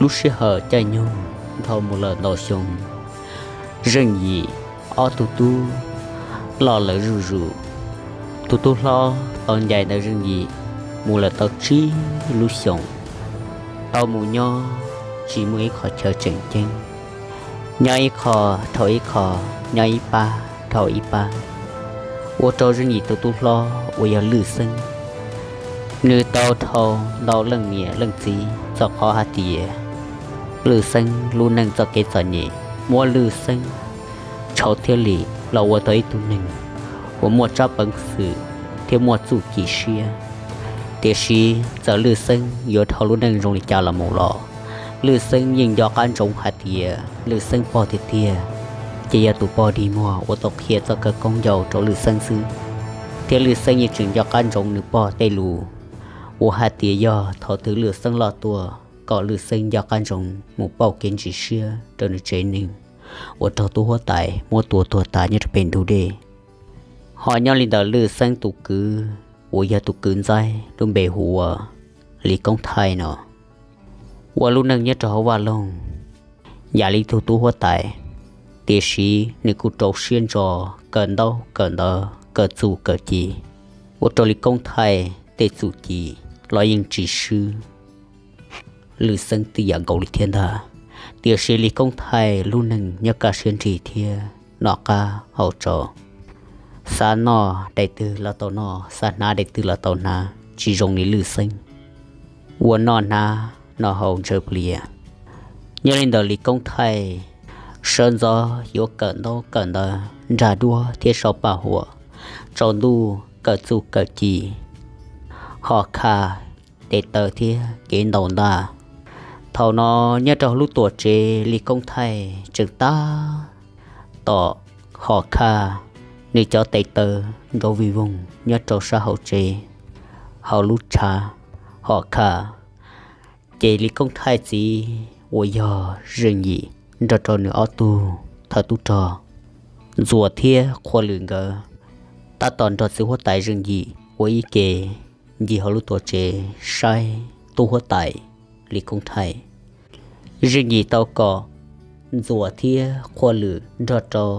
Lub sij hawm caij nyoog dhau mus lawm ntau xyoo, Zeej Yim ob tug tub loj lawm zuj zus. Tus tub hlob tau ncaim ntawm Zeej Yim mus lawm tau tsib lub xyoos, tau mus nyob tsis muaj ib qhov chaw tseem ceeb, nyob ib qho dhau ib qho, nyob ib pab dhau ib pab, ua rau Zeej Yim tus tub hlob uas yog Lwj Xeeb, nws tau dhau ntau leej niam leej txiv txog qhov hais tias Lwj Xeeb lub neej txoj kev txom nyem muab Lwj Xeeb tshau thiab li los ua tau ib tug neeg uas muaj tsab peev xwm thiab muaj txuj ci siab. Tiam sis txawm Lwj Xeeb yuav dhau lub neej zoo li cas los mus los, Lwj Xeeb yeej nco qab ntsoov hais tias Lwj Xeeb pog tiag tiag ces yog tus pog dig muag uas tau qhia txoj khawv koob ncau rau Lwj Xeeb xwb. Thiab Lwj Xeeb yeej tseem nco qab ntsoov nws pog tej lus uas hais tias yog thaum twg Lwj Xeeb loj tuaj kom Lwj Xeeb nco qab ntsoov mus pauj kev ntsis siab rau nws tsev neeg uas raug tub huab tais muab tua tuag tas nyob rau pem ntug dej. Ho nyob li ntawm Lwj Xeeb tus kwv uas yog tus kwv ntxaib lub npe hu ua Lis Koob Thaij no, ua lub neej nyob rau hauv vaj loog yam li tug tub huab tais, tiam sis nws kuj rau siab ntso kawm ntaub kawm ntawv kawm txuj kawm ci, ua rau Lis Koob Thaij tej txuj ci los yeej tsis swb Lwj Xeeb twb yam nkaus li thiab ntag. Tiam sis Lis Koob Thaij lub neej nyob kaj siab nrig thiab noj qab haus tsau, xav noj daim twg los tau noj, xav hnav daim twg los tau hnav, tsis zoo li Lwj Xeeb uas noj hnav noj haus ntshaw plias. Nyob li ntawm Lis Koob Thaij sawv ntxov yuav kawm ntaub kawm ntawv nrag duab thiab sau paj huam, tsaus ntuj kawm txuj kawm ci, ho kha tes taw thiab kev ntaus ntaj. Thaum no nyob rau hauv lub tuam tsev Lis Koob Thaij tseem tab tom ho kha nws cov tes taw nrov vij voog nyob rau sab hauv tsev, hauv lub tshav ho kha. Ces Lis Koob Thaij txiv uas yog Zeej Yim nrog rau nws ob tug thawj tub rog Ntxuam thiab Qhua Lwm nkawd tab tom nrog txiv huab tais Zeej Yim ua ib ke ncig hauv lub tuam tsev saib tub huab tais Lis Koob Thaij. Zeej Yim tau kom Ntxuam thiab Qhua Lwm nrog rau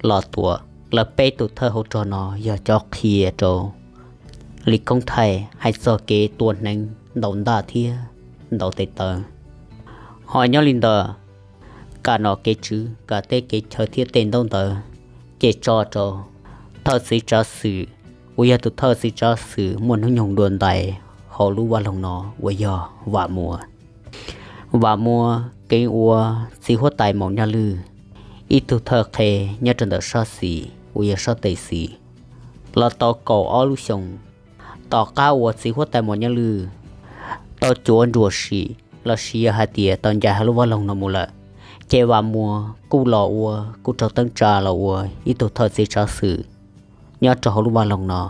Los Tuam, lawv peb tus thawj hauv rog no yog cov qhia rau Lis Koob Thaij hais txog kev tua hneev ntaus ntaj thiab ntaus tes taw. Ho nyob li ntawm kam nom kev tswv, kam teb kev chaw thiab tej ntaub ntawv, ces tso rau thawj txiv tsav xwm uas yog tus thawj txiv tsav xwm muaj hnub nyoog dua ntais hauv lub vaj loog no uas yog Vam Muas. Vam Muas keev ua txiv huab tais Maum Nyaj Lwj ib tug thawj qhe nyob rau ntawm sab xis uas yog sab tes xis los tau kaum ob lub xyoos. Tom qab uas txiv huab tais Maum Nyaj Lwj tau cuav nruam sim los sis yog hais tias tau ncaim hauv lub vaj loog no mus lawm, ces Vam Muas kuj los ua, kuj raug teeb tsa los ua ib tug thawj txiv tsav xwm nyob rau hauv lub vaj loog no.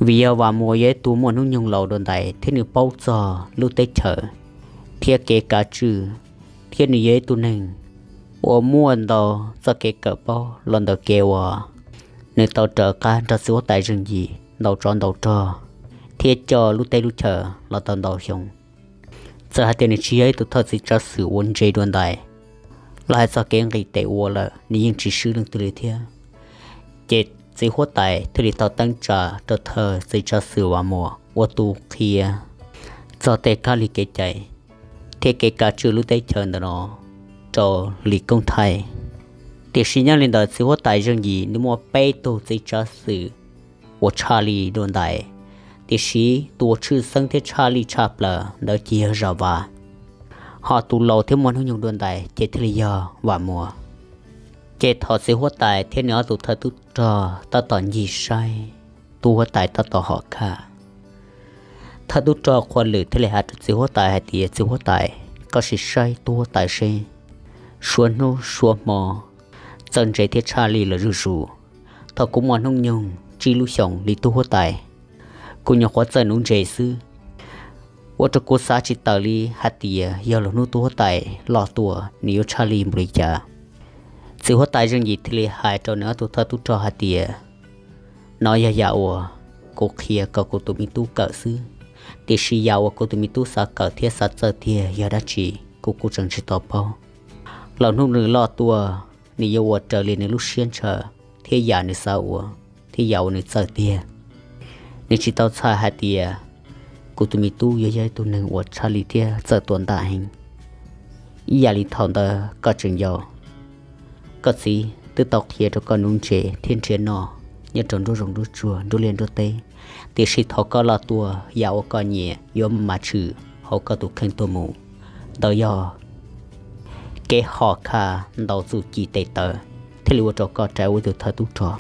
Vim yog Vam Muas yog ib tug muaj hnub nyoog laus dua ntais thiab nws paub txog lub teb chaws thiab kev kav tswj, thiab nws yog ib tug neeg uas muaj ntau txoj kev kawm paub los ntawm kev uas nws tau raws qab nrog txiv huab tais Zeej Yim ntaus tsov ntaus rog thiab coj lub teb lub chaw los tau ntau xyoo. Txawm hais tias nws tsis yog ib tug thawj txiv tsav xwm uas ntse dua ntais, los hais txog kev nqis tes ua lawm nws yeej tsis swb leej twg li thiab. Ces txiv huab tais thiaj li tau teeb tsa rau thawj txiv tsav xwm Vam Muas ua tus qhia txog tej kab li kev cai thiab kev kav tswj lub teb chaws ntawm no rau Lis Koob Thaij. Tiam sis nyob li ntawm txiv huab tais Zeej Yim nws muaj peb tug txiv tsav xwm uas tshaj li dua ntais, tiam sis tus uas tshwj xeeb thiab tshaj li tshaj plaws ntawd ces yog Zam Vas, ho tus laus thiab muaj hnub nyoog dua ntais ces thiaj li yog Vam Muas. Ces thaum txiv huab tais thiab nws ob tug thawj tub rog tab tom ncig saib tub huab tais tab tom hom khaj, thawj tub rog Qhua Lwm thiaj li hais rau txiv huab tais hais tias, Txiv huab tais, koj sim saib tub huab tais seb, suav hnub suav hmo txawj ntse thiab tshaj li lawm zuj zus. Thaum kuv muaj hnub nyoog tsib lub xyoos li tub huab tais, kuv nyuam qhuav txawj nuv ntses xwb, ua rau kuv xav tsis tawm li hais tias yog lwm hnub tub huab tais loj tuaj nws yuav tshaj li npaum li cas. Txiv huab tais Zeej Yim thiaj li hais rau nws ob tug thawj tub rog hais tias, Nov yog yam uas kuv qhia kom kuv tus me tub kawm xwb, Tiam sis yam uas kuv tus me tub xav kawm thiab xav txawj tiag yog dab tsi, kuv kuj tseem tsis tau paub. Los hnub nws loj tuaj, nws yuav ua raws li nws lub siab ntshaw thiab yam nws xav ua thiab yam uas nws txawj tiag. Nws tsis tau txhais hais tias kuv tus me tub yuav yog ib tug neeg uas tshaj lij thiab txawj tuam ntam heev. Ib yam li thaum ntawd koj tseem yau, koj txiv twb tau qhia rau koj nuv ntses thiab nrhiav noj nyob rau nruab zoov nruab tsuag nruab liaj nruab teb, tiam sis thaum koj loj tuaj yam uas koj nyiam yuav mas tshwm hauv koj tus kheej tuaj mus. Ntawd yog kev hom khaj ntaus txuj ci tes taw thiaj li ua rau koj rais ua ib tug thawj tub rog.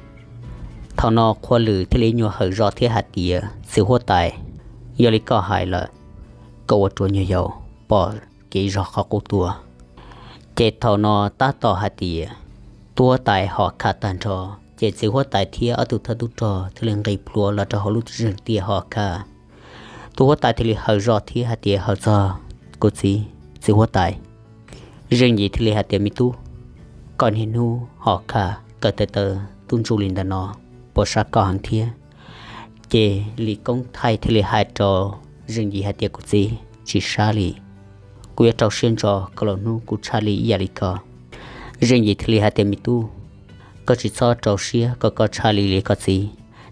Thaum no qhua lwm thiaj li nyuag hawm zog thiab hais tias txiv huab tais, yog li koj hais lawm, koj ua rau nyuag yaus pom kev zog qhov qub tuaj. Ces thaum no tab tom hais tias tub huab tais hom khaj tag nrho, ces txiv huab tais thiab ob tug thawj tub rog thiaj li nqis plhuav los rau hauv lub zeeg tiaj hom khaj. Tub huab tais thiaj li hawm zog thiab hais tias hawm txog kuv txiv, txiv huab tais. Zeej Yim thiaj li hais tias me tub, koj niaj hnub hom khaj kawm tes taw tub ntsuj li ntawm no, puas sab koj heev thiab? Ces Lis Koob Thaij thiaj li hais rau Zeej Yim hais tias kuv txiv, tsis sab li, kuv yuav rau siab ntso kom los hnub kuv tshaj li ib yam li koj. Zeej Yim thiaj li hais tias me tub, koj tsis txhob rau siab kom koj tshaj li li koj txiv,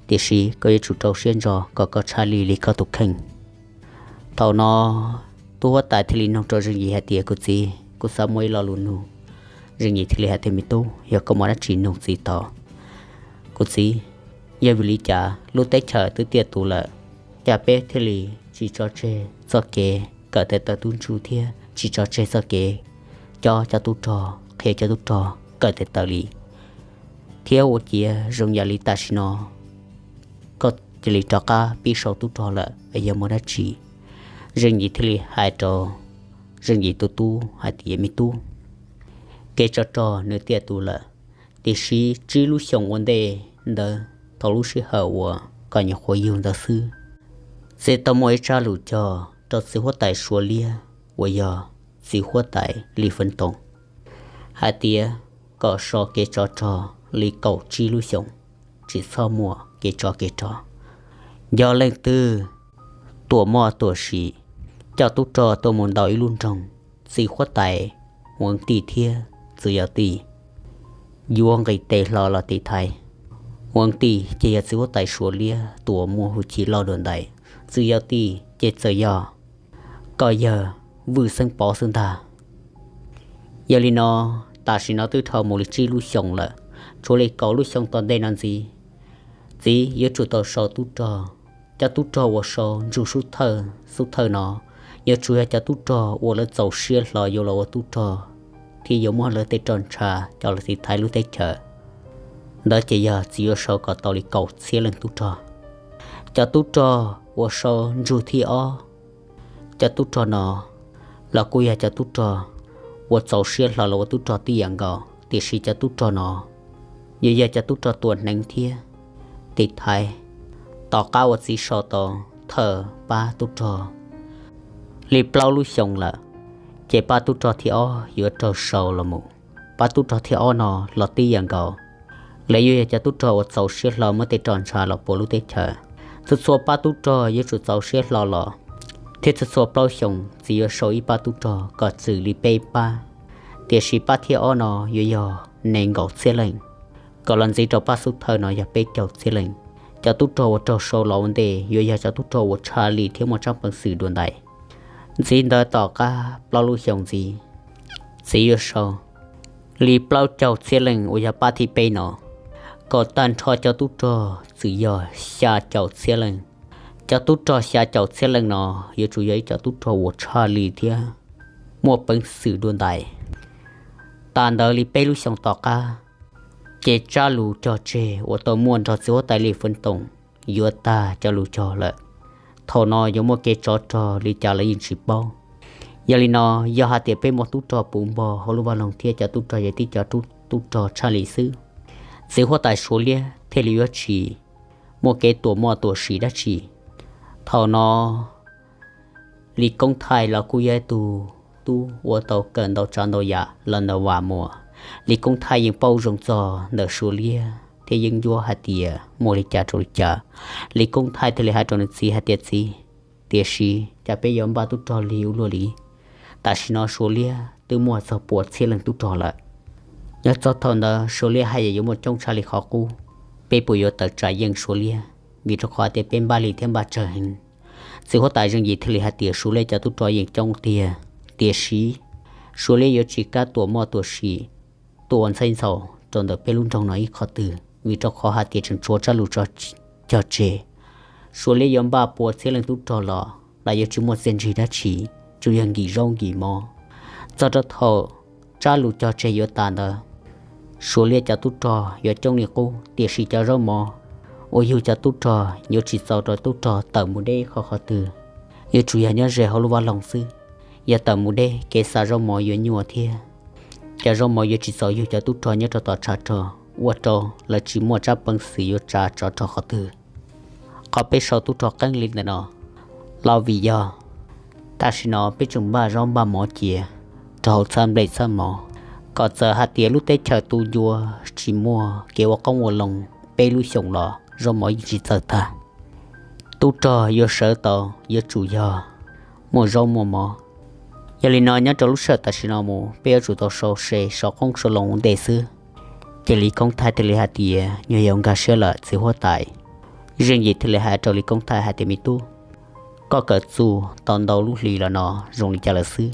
tiam sis koj yuav tsum rau siab ntso kom koj tshaj li li koj tus kheej. Thaum no tub huab tais thiaj li nug rau Zeej Yim hais tias kuv txiv, kuv xav muaj ib lo lus nug. Zeej Yim thiaj li hais tias me tub, yog koj muaj dab tsi nug txiv tau. Kuv txiv, yog vim li cas lub teb chaws twb tiaj tus lawm, cas peb thiaj li tsis tso tseg txoj kev kawm tes taw tub ntsuj thiab tsis tso tseg txoj kev cob cov tub rog, qhia cov tub rog kawm tes taw li? Thiab ua ciav zoo yam li tam sim no koj cia li rov qab pib sau tub rog lawm, yog muaj dab tsi? Zeej Yim thiaj li hais rau Zeej Yim tus tub hais tias me tub, kev tsov rog nws tiaj tus lawm, tiam sis tsib lub xyoos ua ntej ntawd thaum lub sij hawm uas koj nyuam qhuav yug ntawd xwb, txiv tau muaj ib tsab lus cog rau txiv huab tais Suav Liab uas yog txiv huab tais Lis Feev Toom hais tias kom so kev tsov rog li kaum tsib lub xyoos, tsis txhob muaj kev tsov kev rog. Yog leej twg tuam muaj tuam sim coj tub rog tuaj mus ntaus ib lub nroog, txiv huab tais Hueev Tij thiab txiv yau Tij yuav nqis tes hlo los tiv thaiv. Hueev Tij ces yog txiv huab tais Suav Liab tus uas muaj hwj chim loj dua ntais, txiv yau Tij ces txawm yog koj yawg Vwj Xeeb Pov xwb ntag. Yog li no, tam sim no twb dhau mus li tsib lub xyoos lawm, tshuav li kaum lub xyoo tom ntej no ntxiv, txiv yuav tsum tau sau tub rog. Cov tub rog uas sau ntsug xub thawj xub thawj no yuav tsum yog cov tub rog uas lawv txaus siab hlo yuav los ua tub rog thiab yuav muab lawv tej roj ntsha coj los tiv thaiv lub teb chaws. Ntawd ces yog txiv yuav sau kom tau li kaum txhiab leej tub rog. Cov tub rog uas sau ntsug thib ob, cov tub rog no los kuj yog cov tub rog uas txaus siab hlo los ua tub rog tib yam nkaus, tiam sis cov tub rog no yuav yog cov tub rog tuam hneev thiab tiv thaiv. Tom qab uas txiv sau tau thawj pab tub rog li plaub lub xyoo lawm, ces pab tub rog thib ob yuav raug sau los mus. Pab tub rog thib ob no los tib yam nkaus, lawv yuav yog cov tub rog uas txaus siab hlo muab tej roj ntsha los puas lub teb chaws. Txhua txhua pab tub rog yuav tsum txaus siab hlo los, thiab txhua txhua plaub xyoos txiv yuav sau ib pab tub rog kom txwm li peb pab, tiam sis pab thib ob no yuav yog nees nkaum txhiab leej, kom los ntxiv rau pab xub thawj no yog peb caug txhiab leej. Cov tub rog uas raug sau los ua ntej yuav yog cov tub rog uas tshaj li thiab muaj tsab peev xwm dua ntais. Ntxiv ntawd tom qab plaub lub xyoos ntxiv, txiv yuav sau li plaub caug txhiab leej uas yog pab thib peb no, kom tag nrho cov tub rog txwm yog xya caum txhiab leej. Cov tub rog xya caum txhiab leej no yuav tsum yog ib cov tub rog uas tshaj li thiab muaj peev xwm dua ntais. Tas ntawd li peb lub xyoos tom qab, ces tsab lus cog tseg uas tau muaj nrog txiv huab tais Lis Feev Toom yuav tag cov lus cog lawm. Thaum no yuav muaj kev tsov rog li cas los yeej tsis paub. Yog li no, yog hais tias peb muaj tub rog puv npo hauv lub vaj loog thiab cov tub rog yog tib cov tub rog tshaj li xwb, txiv huab tais Suav Liab thiaj li yuav tsis muaj kev tuam muaj tuam sim dab tsi. Thaum no Lis Koob Thaij los kuj yog ib tug tub uas tau kawm ntau tsav ntau yam los ntawm Vam Muas. Lis Koob Thaij yeej paub zoo txog ntawm Suav Liab thiab yeeb ncuab hais tias muaj li cas rau li cas. Lis Koob Thaij thiaj li hais rau nws txiv hais tias txiv, Tiam sis cas peb yuav npaj tub rog lig ua luaj li? Tam sim no Suav liab twb muaj txog pua txhiab leej tub rog lawm. Nyob txog thaum ntawd Suav liab haj yam yuav muaj coob tshaj li qhov qub. Peb puas yuav tawm tsam yeej Suav liab? Vim rau qhov tias peb npaj lig thiab npaj tsawg heev. Txiv huab tais Zeej Yim thiaj li hais tias Suav liab cov tub rog yeej coob tiag, tiam sis Suav liab yuav tsis kam tuam moj tuam sim tuaj ua ntxhab ntxaum rau ntawm peb lub nroog no ib qho twg, vim rau qhov hais tias tseem tshuav tsab lus cog tseg. Suav liab yuav npaj pua txhiab leej tub rog los los yuav tsis muaj txiaj ntsig dab tsi, tsuas yog nkim zaub nkim mov. Txog rau thaum tsab lus cog tseg yuav tas ntawd, Suav liab cov tub rog yuav coob li qub, tiam sis cov zaub mov uas yug cov tub rog yuav tsis txaus rau tub rog tawm mus deb qhov qhov twg, yuav tsum yog nyob ze hauv lub vaj loog xwb. Yog tawm mus deb kev xa zaub mov yuav nyuaj thiab cov zaub mov yuav tsis txaus yug cov tub rog nyob rau tom tshav rog, ua rau lawv tsis muaj tsab peev xwm yuav tsa tsov rog qhov twg. Qhov peb sau tub rog qeeb li ntawm no los vim yog tam sim no peb tseem npaj zaub npaj mov cia rau hauv txhab nplej txhab mov, kom txawm hais tias lub teb chaws tu ncua tsis muaj kev ua qoob ua loo peb lub xyoos los zaub mov yeej tsis txawj tag. Tub rog yuav sawv tau yuav tsum yog muaj zaub muaj mov. Yog li no nyob rau lub sij hawm tam sim no mus peb yuav tsum tau sau se sau qoob sau loo ua ntej xwb. Ces Lis Koob Thaij thiaj li hais tias nyuag yaus nkag siab lawm txiv huab tais. Zeej Yim thiaj li hais rau Lis Koob Thaij hais tias me tub, koj kawm txuj tau ntau lub hlis los no zoo li cas lawm xwb?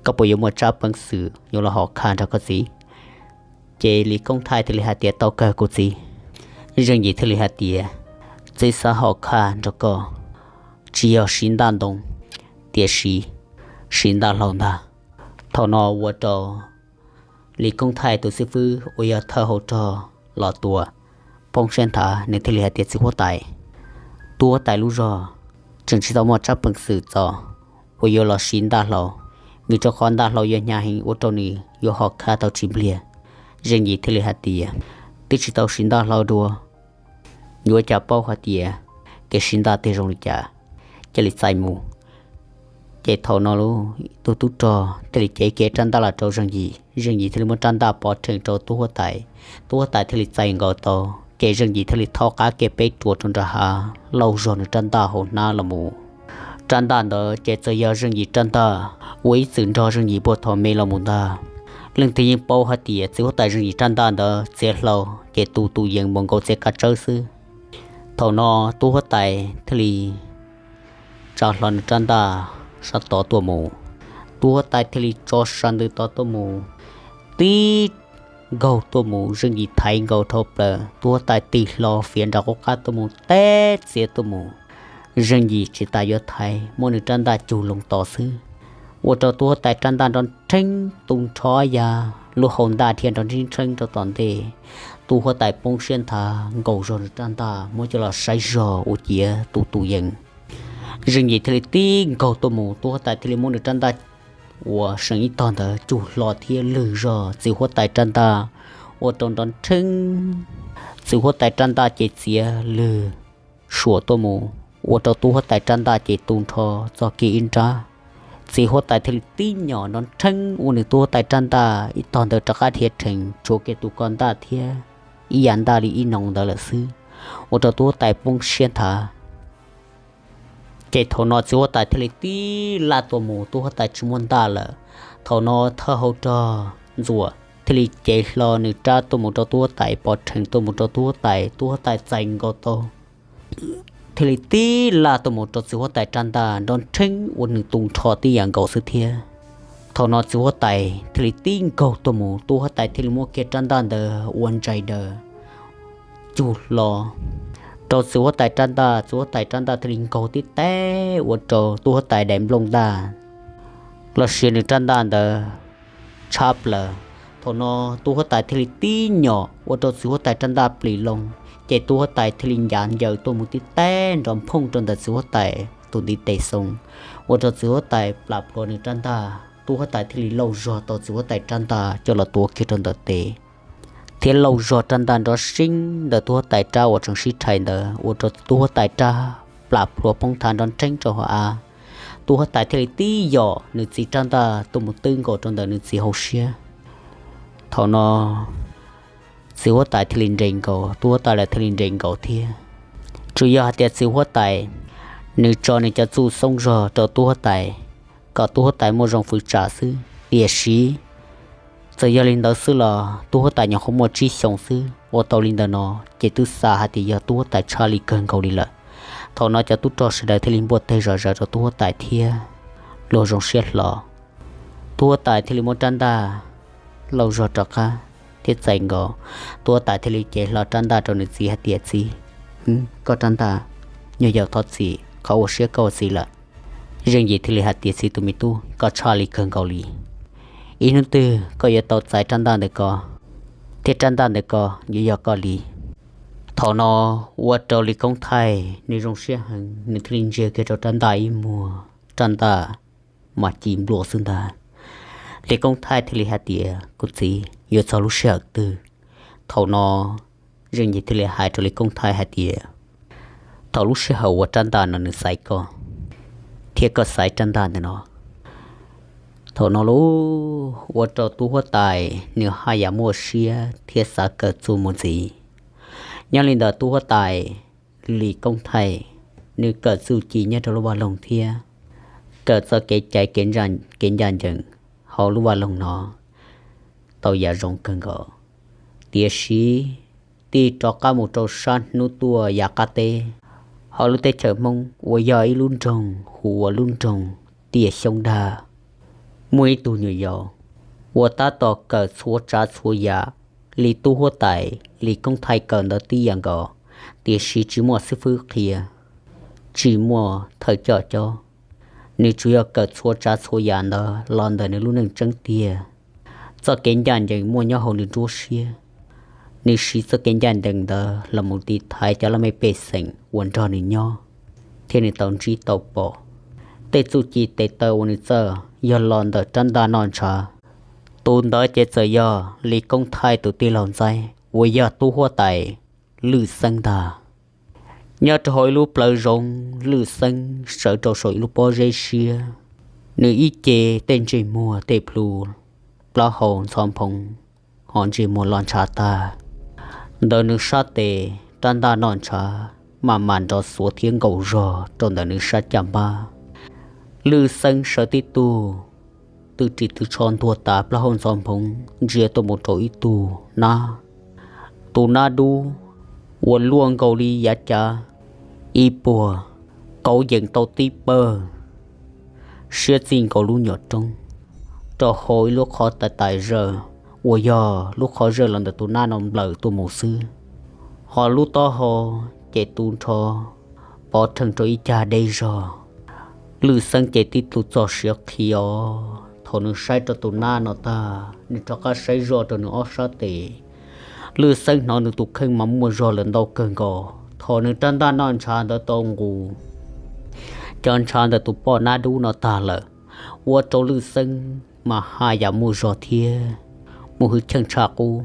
Koj puas yuav muaj tsab peev xwm yuav los hom khaj nrog koj txiv? Ces Lis Koob Thaij thiaj li hais tias tau kawg kuv txiv. Zeej Yim thiaj li hais tias txiv xav hom khaj nrog koj, tsis yog siv ntaj ntoo, tiam sis siv ntaj hlau ntag. Thaum no ua rau Lis Koob Thaij tus xib fwb uas yog thawj hauv rog Los Tuam poob siab nthav, nws thiaj li hais tias txiv huab tais, tub huab tais lub zog tseem tsis tau muaj tsab peev xwm txaus uas yuav los siv ntaj hlau, vim rau qhov ntaj hlau yuav hnyav heev ua rau nws yuav hom khaj tau tsis npliag. Zeej Yim thiaj li hais tias twb tsis tau siv ntaj hlau dua, yuav cas paub hais tias kev siv ntaj tej zoo li cas, cia li txais mus. Ces thaum no lub tus tub rog thiaj li cev kiag rab ntaj los rau Zeej Yim, Zeej Yim thiaj li muab rab ntaj pov rhees rau tub huab tais. Tub huab tais thiaj li txais nkaus tau, ces Zeej Yim thiaj li thaub qab kiag peb ruas rau nram hav, lauj zog nws rab ntaj hauv hnab los mus. Rab ntaj ntawd ces txawm yog Zeej Yim rab ntaj uas ib txwm nrog Zeej Yim puag thaum me los mus ntag. Leej twg yeej paub hais tias txiv huab tais Zeej Yim rab ntaj ntawd txiav hlau ces tus tus yees npaum nkaus txiav kav tsawb xwb. Thaum no tub huab tais thiaj li tsa hlo nws rab ntaj sab tod tuaj mus. Tub huab tais thiaj li tso sas ntws tod tuaj mus, tib nkaug tuaj mus, Zeej Yim thaiv nkaus dhau plaws, tub huab tais tig hlo fiav nram qub qab tuaj mus, teb txiav tuaj mus. Zeej Yim tsis tas yuav thaiv, muab nws rab ntaj cug loo tos xwb, ua rau tub huab tais rab ntaj nrov nrheeb tu nrho ya, lub hau ntaj dhia nrov nrheeb nrheeb rau tom ntej. Tub huab tais poob siab nthav, nkaus zog nws rab ntaj muab coj los saib zog ua ciav tus tus yees. Zeej Yim thiaj li tib nkaug tuaj mus, tub huab tais thiaj li muab nws rab ntaj uas seem ib tog ntawd cug hlo thiab lwg zog txiv huab tais rab ntaj, ua rau nrov nrheeb. Txiv huab tais rab ntaj ces txiav lwg suam tuaj mus, ua rau tub huab tais rab ntaj ces tu nrho txog kiag ib nrab. Txiv huab tais thiaj li tib nyom nrov nrheeb ua nws tub huab tais rab ntaj ib tog ntawd rov qab dhia rhees, tshuav kiag tus ko ntaj thiab ib yam ntaj li ib noo ntawd lawm xwb, ua rau tub huab tais poob siab nthav. Ces thaum no txiv huab tais thiaj li tib laj tuaj mus, tub huab tais tsis muaj ntaj lawm. Thaum no thawj hauv rog Ntxuam thiaj li cev hlo nws rab tuaj mus rau tub huab tais, pov rhees tuaj mus rau tub huab tais, tub huab tais txais nkaus tau, thiaj li tib laj tuaj mus rau txiv huab tais rab ntaj nrov nrheeb ua nws tu nrho tib yam nkaus xwb thiab. Thaum no txiv huab tais thiaj li tib nkaug tuaj mus, tub huab tais thiaj li muab kiag rab ntaj ntawd ua ntsais daws cug hlo rau txiv huab tais rab ntaj, txiv huab tais rab ntaj thiaj li nkaug tib teg ua rau tub huab tais daim nplooj ntaj los sis nws rab ntaj ntawd tshab plaws. Thaum no tub huab tais thiaj li tib nyom ua rau txiv huab tais rab ntaj plis loo, ces tub huab tais thiaj li ncav ncaws tuaj mus tib teg nrov nphooj rau ntawm txiv huab tais tus ntiv tes xoo, ua rau txiv huab tais plam plhuav nws rab ntaj. Tub huab tais thiaj li lauj zog tau txiv huab tais rab ntaj coj los tuav kiag rau ntawm tes, thiab lauj zog rab ntaj nrov seeb ntawm tub huab tais rab uas tseem sib rhais ntawd, ua rau tub huab tais rab plam plhuav poob nthav nrov nrheeb rau hauv av. Tub huab tais thiaj li tib yom nws txiv rab ntaj tuaj mus twb nkaus rau ntawm nws txiv hauv siab. Thaum no txiv huab tais thiaj li nres nkaus, tub huab tais lawv thiaj li nres nkaus thiab. Tsuas yog hais tias txiv huab tais nws tso nws cov txuj xoob zog rau tub huab tais, kom tub huab tais muaj zoo fwv tsam xwb. Tiam sis txawm yog li ntawd xwb los tub huab tais nyuam qhuav muaj tsib xyoos xwb, ua tau li ntawm no ces twb xav hais tias yog tub huab tais tshaj li kawg nkaus li lawm. Thaum no cov tub rog sawv daws thiaj li npuaj teg zom zaws rau tub huab tais thiab luag zoo siab hlo. Tub huab tais thiaj li muab rab ntaj lauj zog rov qab thiab txais nkaus. Tub huab tais thiaj li cev hlo rab ntaj rau nws txiv hais tias, Txiv, koj rab ntaj, nyuag yaus thov txim qhov ua siab koj ua txiv lawm. Zeej Yim thiaj li hais tias, Txiv tus me tub, koj tshaj li kawg nkaus li. Ib hnub twg koj yuav tau txais rab ntaj ntawm ko, thiab rab ntaj ntawm ko yuav yog koj li. Thaum no ua rau Lis Koob Thaij nws zoo siab heev, nws thiaj li ntsia kiag rau rab ntaj ib muag, rab ntaj mas ci nplua xwb ntag. Lis Koob Thaij thiaj li hais tias, Kuv txiv, yuav txog lub sij hawm twg? Thaum no Zeej Yim thiaj li hais rau Lis Koob Thaij hais tias, Thaum lub sij hawm uas rab ntaj no nws xaiv koj, thiab koj xaiv rab ntaj ntawm no. Thaum no lauj, ua rau tub huab tais nws haj yam muaj siab thiab xav kawm txuj mus ntxiv. Nyob li ntawd tub huab tais Lis Koob Thaij, nws kawm txuj ci nyob rau lub vaj loog thiab kawm txoj kev cai kev ncaj ncees hauv lub vaj loog no tau yam zoo kawg nkaus. Tiam sis tij rov qab mus rau sab hnub tuaj yav qab teb, hauv lub teb chaws Hmoob uas yog ib lub nroog hu ua lub nroog Tiaj Xyoob Dag, muaj ib tug nyuam yaus uas tab tom kawm txhua tsav txhua yam li tub huab tais Lis Koob Thaij kawm ntawd tib yam nkaus, tiam sis tsis muaj xib fwb qhia, tsis muaj thawj coj cob. Nws tsuas yog kawm txhua tsav txhua yam ntawd los ntawm nws lub neej tseeb tiag. Txoj kev ncaj ncees muaj nyob hauv nws nruab siab. Nws siv txoj kev ncaj ncees ntawd los mus tiv thaiv cov laj mej pej xeem uas nrog nws nyob, thiab nws tau ntsib tau pom. Tej txuj ci tes taw uas nws txawj yog los ntawm rab ntaj noj ntshav. Tus ntawd ces txawm yog Lis Koob Thaij tus tij laug ntxaib uas yog tub huab tais Lwj Xeeb ntag. Nyob rau hauv ib lub plawv zoov, Lwj Xeeb sawv rau saum ib lub pob zeb siab. Nws ib ce tej ntsej muag tej plhu, plaub hau ntxhov nphoov, ho ntsej muag loj ntshav tag. Ntawm nws sab tes rab ntaj noj ntshav maj mam nrov xuav thiab nkaum zog rau ntawm nws sab caj npab. Lwj Xeeb sawv tib tug twb ris twb tsho ntuag tas plaub hau ntxhov nphoov ntsia tuaj mus rau ib tug nab. Tus nab dub uas luaj nkaus li yav cav ib puag, kauv yees tau tib pawg, siab txij nkaus lub nyuam roob, rau hauv ib lub qhov tais tais zawj uas yog lub qhov zawj los ntawm tus nab no nplawm tuaj mus xwb. Ho lub taub hau ces tu nrho pov rheej rau ib cag deb zog. Lwj Xeeb ces tib tug txog siav qhi os. Thaum nws saib rau tus nab no tag, nws rov qab saib zoj rau nws ob sab tes. Lwj Xeeb hnov nws tus kheej mas muaj zog lawm ntau kawg nkaus. Thaum nws rab ntaj noj ntshav ntawd tau nqus cov ntshav ntawm tus poj nab dub no tag lawm, ua rau Lwj Xeeb mas haj yam muaj zog thiab muaj hwj chim tshaj qub.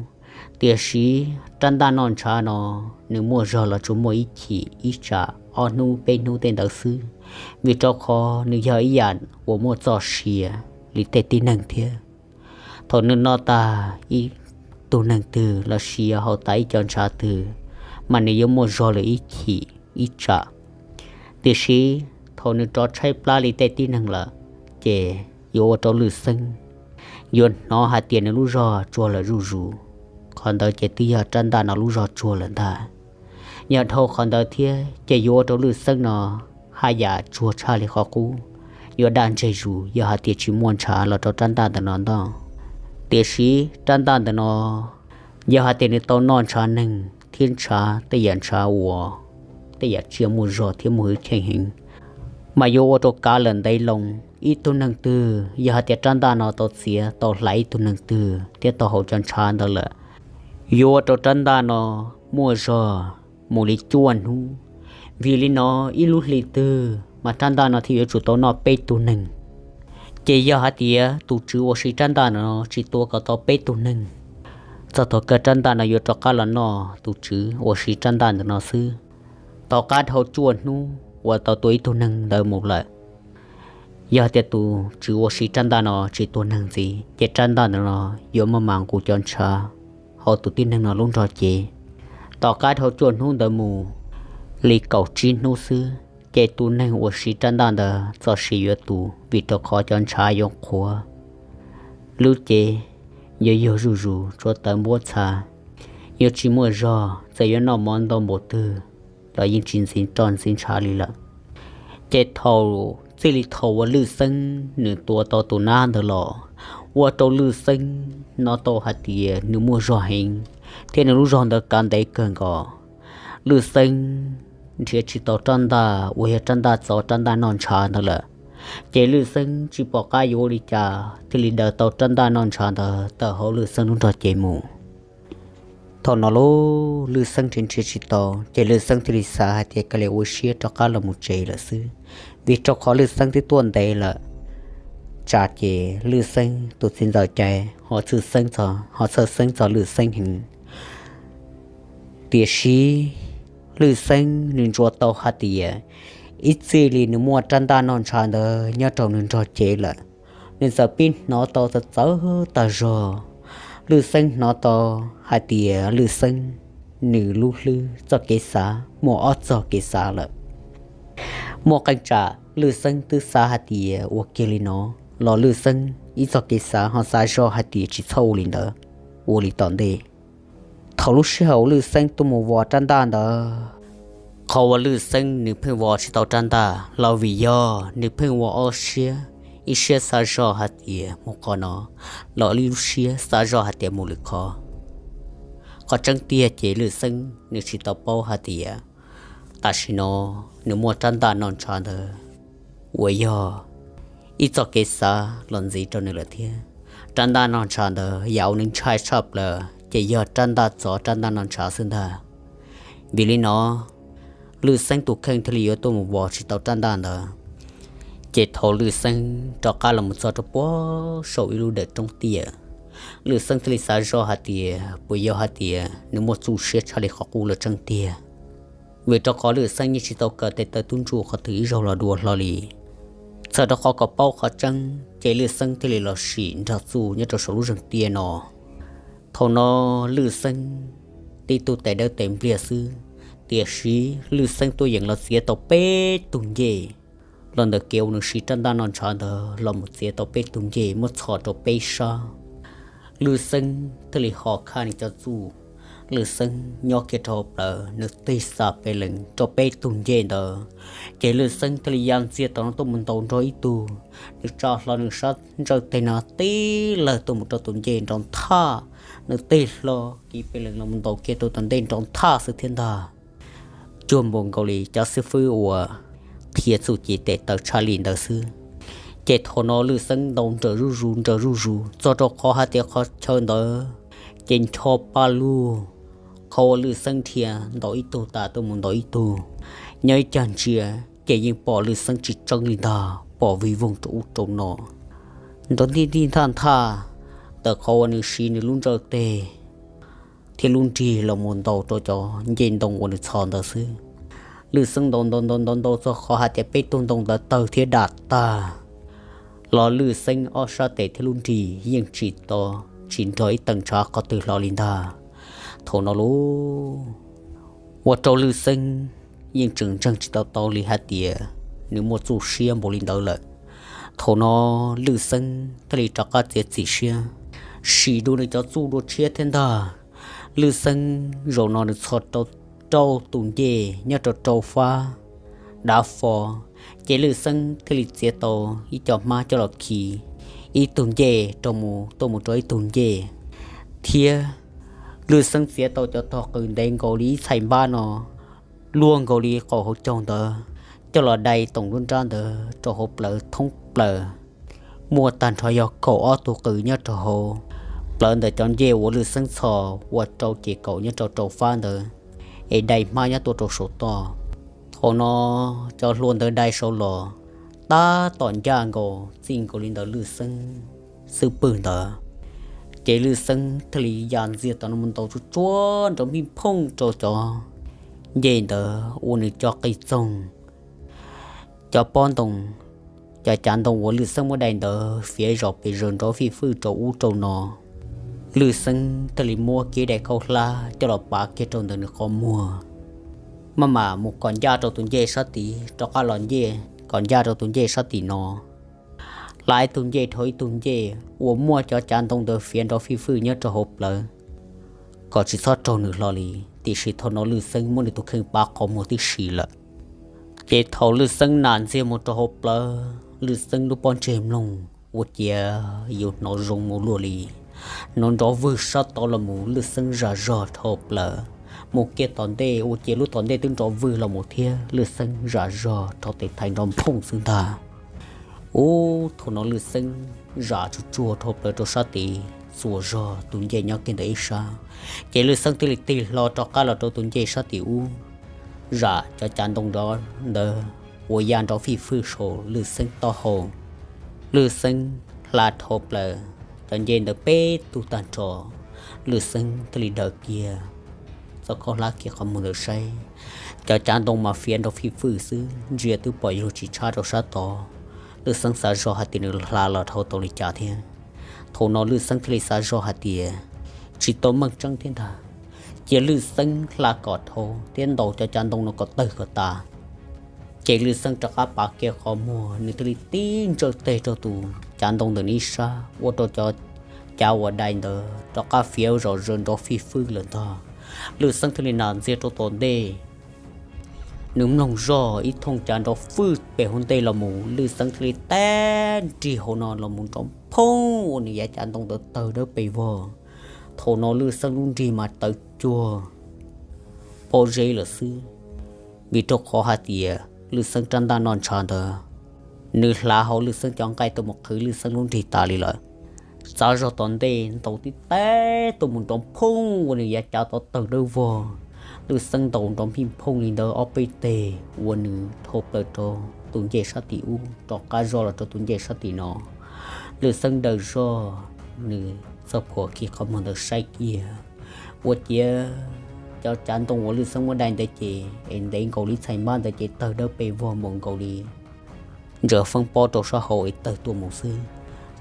Tiam sis rab ntaj noj ntshav no, nws muaj zog los tsuas muaj ib chim ib tsam ob hnub peb hnub tej ntawd xwb, vim rau qhov nws yog ib yam uas muaj txoj sia li tej tib neeg thiab. Thaum nws noj tag ib tug neeg twg los sis yog haus tas ib co ntshav twg, mas nws yuav muaj zog lawm ib chim ib tsam. Tiam sis thaum nws rov tshaib plab li tej tib neeg lawm, ces yuav ua rau Lwj Xeeb yuav hnov hais tias nws lub zog tsuag lawm zuj zus. Qhov ntawd ces twb yog rab ntaj no lub zog tsuag lawm ntag. Yog dhau qhov ntawd thiab ces yuav ua rau Lwj Xeeb no haj yam tsuag tshaj li qhov qub, yuav daj ntseg zus yog hais tias tsis muaj ntshav los rau rab ntaj ntawm no ntoj. Tiam sis rab ntaj ntawm no, yog hais tias nws tau noj ntshav neeg thiab ntshav tej yam ntshav uas tej yam tsiaj muaj zog thiab muaj hwj chim heev, mas yuav ua rau kav lawm ntev loo. Ib tug neeg twg yog hais tias rab ntaj no tau txiav tau hlais ib tug neeg twg thiab tau haus cov ntshav ntawd lawm, yuav ua rau rab ntaj no muaj zog mus li cuaj hnub. Vim li no, ib lub hli twg mas rab ntaj no thiaj yuav tsum tau noj peb tug neeg. Ces yog hais tias tus tswv uas siv rab ntaj no tsis tua kom tau peb tug neeg, txog thaum kawg rab ntaj no yuav rov qab los noj tus tswv uas siv rab ntaj ntawm no xwb. Tom qab dhau cuaj hnub uas tau tua ib tug neeg ntawd mus lawm, yog tias tus tswv uas siv rab ntaj no tsis tua neeg ntxiv, ces rab ntaj ntawm no yuav maj mam nqus cov ntshav hauv tus tib neeg no lub nrog cev. Tom qab dhau cuaj hnub ntawd mus li kaum tsib hnub xwb, Ces tus neeg uas siv rab ntaj ntawd txoj sia yuav tu, vim rau qhov cov ntshav yuav qhuav lub cev, yuav yog zuj zus, tshuav tawv npuab txha, yuav tsis muaj zog, txawm yuav noj mov ntau npaum twg los yeej tsis ntxiv roj ntxiv ntshav li lawm. Ces thaum, txij li thaum uas Lwj Xeeb nws tua tau tus nab ntawd los, ua rau Lwj Xeeb hnov tau hais tias nws muaj zog heev, thiab nws lub zog ntawd kav ntev kawg nkaus. Lwj Xeeb nrhiav tsis tau rab ntaj uas yog rab ntaj txov rab ntaj noj ntshav ntawd lawm. Ces Lwj Xeeb tsis pom qab yuav ua li cas thiaj li daws tau rab ntaj noj ntshav ntawd tawm hauv Lwj Xeeb lub nrog cev mus. Thaum no lub Lwj Xeeb nrhiav nrhiav tsis tau, ces Lwj Xeeb thiaj li xav hais tias kav liam ua siab rov qab los mus tsev lawm xwb, vim rau qhov Lwj Xeeb twb tuaj ntev lawm. Tsam ces Lwj Xeeb tus txiv ntxawm cai ho txhawj xeeb txog, ho txhawj xeeb txog Lwj Xeeb heev. Tiam sis Lwj Xeeb nws ntsuas tau hais tias ib txij li nws muaj rab ntaj noj ntshav ntawd nyob rau nws nrog cev lawm, nws txawm pib hnov tau txawv txawv tag zog. Lwj Xeeb hnov tau hais tias Lwj Xeeb nws lub hlwb txoj kev xav muaj ob txoj kev xav lawm. Muaj qee tsam Lwj Xeeb twb xav hais tias ua kiag li no los Lwj Xeeb ib txoj kev xav ho xav zoj hais tias tsis txhob ua li ntawd, ua li tom ntej. Thaum lub sij hawm Lwj Xeeb tuaj mus vos rab ntaj ntawd, qhov uas Lwj Xeeb nws pheej vos tsis tau rab ntaj los vim yog nws pheej ua ob siab, ib siab xav zoj hais tias mus qhov no, los ib lub siab xav zoj hais tias mus lwm qhov. Qhov tseeb tiag ces Lwj Xeeb nws tsis tau paub hais tias tam sim no nws muaj rab ntaj noj ntshav ntawd uas yog ib txoj kev xav los ntxiv rau nws lawm thiab. Rab ntaj noj ntshav ntawd yam uas nws ntshai tshaj plaws ces yog rab ntaj txov rab ntaj noj ntshav xwb ntag. Vim li no Lwj Xeeb tus kheej thiaj li yuav tuaj mus vos tsis tau rab ntaj ntawd. Ces thaum Lwj Xeeb rov qab los mus txog rau puag saum ib lub dawm roob tiaj, Lwj Xeeb thiaj li xav zoj hais tias puas yog hais tias nws muaj txuj siab tshaj li qhov qub lawm tseeb tiag. Vim rau qhov Lwj Xeeb yeej tsis tau kawm tes taw tub ntsuj qhov twg ib zaug los dua hlo li. Txawm rau qhov kom paub qhov tseeb ces Lwj Xeeb thiaj li los sim nrog txuj nyob rau saum lub zeeg tiaj no. Thaum no Lwj Xeeb tib tug tes dawb tes npliag xwb, tiam sis Lwj Xeeb tuaj yeem los txiav tau peb tug ncej. Los ntawm kev uas nws siv rab ntaj noj ntshav ntawd los mus txiav tau peb tug ncej muab txhos rau peb sab. Lwj Xeeb thiaj li ho khaj nws cov txuj, Lwj Xeeb nyob kiag rau hauv plawv nws tig xa pes lees rau peb tug ncej ntawd. Ces Lwj Xeeb thiaj li ya ntxiag tom no tuaj mus ntaus nrog ib tug, nws tsa hlo nws sab ntsawj teg no tib lawg tuaj mus rau tus ncej nrov nthaj, nws tig hlo kiv pes lees los mus ntaus kiag rau tom ntej nrov nthaj xwb thiab ntag. Cuag npaum nkaus li cov xib fwb uas qhia txuj ci tes taw tshaj li ntawd xwb. Ces thaum no Lwj Xeeb ntaus nrawm zuj zus nrawm zuj zus txog rau qhov hais tias qhov chaw ntawd ces ncho pa lug, qhov uas Lwj Xeeb dhia ntaus ib tug tas tuaj mus ntaus ib tug, nyob ib cag ntsia ces yeej pom Lwj Xeeb tsis tseeb li ntag, pom vij voog rau ub rau no, nrov ntij ntij nthaj nthaj, tawm qhov uas nws siv nws lub ntsawj teg thiab lub nrig los mus ntaus rau cov ncej ntoo uas nws txhos ntawd xwb. Lwj Xeeb ntaus ntaus ntaus ntaus ntaus txog qhov hais tias peb tug ntoo ntawd tawg thiab dam tag, los Lwj Xeeb ob sab tes thiab lub nrig yeej tsis to, tsis nrog ib teem ntshav qhov twg hlo li ntag. Thaum no lauj, ua rau Lwj Xeeb yeej tseem ntseeg tsis tau tau li hais tias nws muaj txuj siab npaum li ntawd lawm. Thaum no Lwj Xeeb thiaj li rov qab txiav txim siab, sim dua nws cov txuj dua tshiab thiab ntag. Lwj Xeeb zaum no nws txhos rau rau tus ncej nyob rau rau fab dav fo, ces Lwj Xeeb thiaj li txiav tau ib co hmab coj los khi ib tug ncej rau mus tuaj mus rau ib tug ncej, thiab Lwj Xeeb txiav tau cov tog qws ntev nkaus li ib txhais npab no, luaj nkaus li qaum hauv caug ntawd, coj los dai toom lub nrab ntawd rau hauv plawv thoob plaws. Muaj tag nrho yog kaum ob tug qws nyob rau hauv plawv ntawm cov ncej uas Lwj Xeeb txhos ua rau ces kaum nyob rau rau fab ntawd, es dai hmab nyob tuaj rau saum toj. Thaum no cov hlua ntawd dai saud los tab tom ncaj nkaus txij nkaus li ntawm Lwj Xeeb xub pwg ntawd, ces Lwj Xeeb thiaj li ya ntxiag tom no mus ntaus tsuag tsuag nrov npij phooj rau cov ncej ntawd ua nws cov qis txoog, cov pob ntoo, cov cav ntoo uas Lwj Xeeb muab dai ntawd fiav zom pes zaws nrov fij fwj rau ub rau no. Lwj Xeeb thiaj li muab kiag daim khaub hlab coj los pav kiag rau ntawm nws qhov muag. maj mam mus kom ncaj rau tus ncej sab tid, rov qab los ncej kom ncaj rau tus ncej sab tim no. Hla ib tug ncej dhau ib tug ncej uas muaj cov cav ntoo ntawd fiav nrov fij fwj nyob rau hauv plawv kom tsis txhob raug nws hlo li. Tiam sis thaum no Lwj Xeeb muab nws tus kheej pab qhov muag tib si lawm. Ces thaum Lwj Xeeb nam ntxiag mus rau hauv plawv, Lwj Xeeb lub pob ntseg mloog ua ciav yuav hnov zoo mus luaj li. Hnov nrov vwg sab tod los mus, Lwj Xeeb zam zog dhau plaws mus kiag tom ntej ua ciav lub tom ntej twb nrov vwg los mus thiab, Lwj Xeeb zam zog rho tes thaiv nrov phooj xwb ntag. Ub, thaum no Lwj Xeeb zam tsuag tsuag dhau plaws rau sab tid, txuas zog tus ncej nyob kiag ntawm ib sab, ces Lwj Xeeb thiaj li tig hlo rov qab los rau tus ncej sab tim ub, zam cov cav ntoo nrov ntawd uas ya nrov fij fwj saum Lwj Xeeb taub hau. Lwj Xeeb hla dhau plaws cov ncej ntawd peb tug tag nrho, Lwj Xeeb thiaj li daws kiag txoj khaub hlab kiag qhov muag ntawd saib, cov cav ntoo mas fiav nrov fij fwj xwb, ntsia twb pom yuav luag tsis tshab rau sab tod. Lwj Xeeb xav zog hais tias nws hla los dhau tau li cas thiab. Thaum no Lwj Xeeb thiaj li xav zog hais tias tsis tau meej tseeb thiab ntag, cia Lwj Xeeb hla kom dhau thiab ntaus cov cav ntoo no kom tawg kom tas. Ces Lwj Xeeb rov qab pav kiag qhov muag, nws thiaj li tib ntsawj teg rau tus cav ntoo ntawm nws ib sab, ua rau cov cav uas dai ntawd rov qab fiav zom zaws nrov fij fwj lawm ntag. Lwj Xeeb thiaj li nam ntxiag rau tom ntej, nws mloog zog ib thooj cav nrov fwj pem hauv ntej los mus, Lwj Xeeb thiaj li teb nrig hauv no los mus nrov phooj ua nws yav cav ntoo ntawd tawg dawb pes vog. Thaum no Lwj Xeeb lub nrig mas tawv cuag pob zeb lawm xwb, vim rau qhov hais tias Lwj Xeeb rab ntaj noj ntshav ntawd, nws hlav hauv Lwj Xeeb cov nqaij tuaj mus qhwv Lwj Xeeb lub nrig tas li lawm. Txav zog tom ntej ntaus tib teg tuaj mus nrov phooj ua nws yav cav tod tawg dawb vog. Lwj Xeeb ntaus nrov npij phooj li ntawd ob peb teg ua nws dhau plaws rau tus ncej sab tim ub, rov qab zog los rau tus ncej sab tim no. Lwj Xeeb daws zog nws txoj phuam kiag qhov muag ntawd saib kiag, ua ciav cov cav ntoo uas Lwj Xeeb muab dai ntawd ces es ntev nkaus li txhais npab ntawd ces tawg dawb pes vog npaum nkaus li ntsaws feeb pob rau sab hauv es tawg tuaj mus xwb.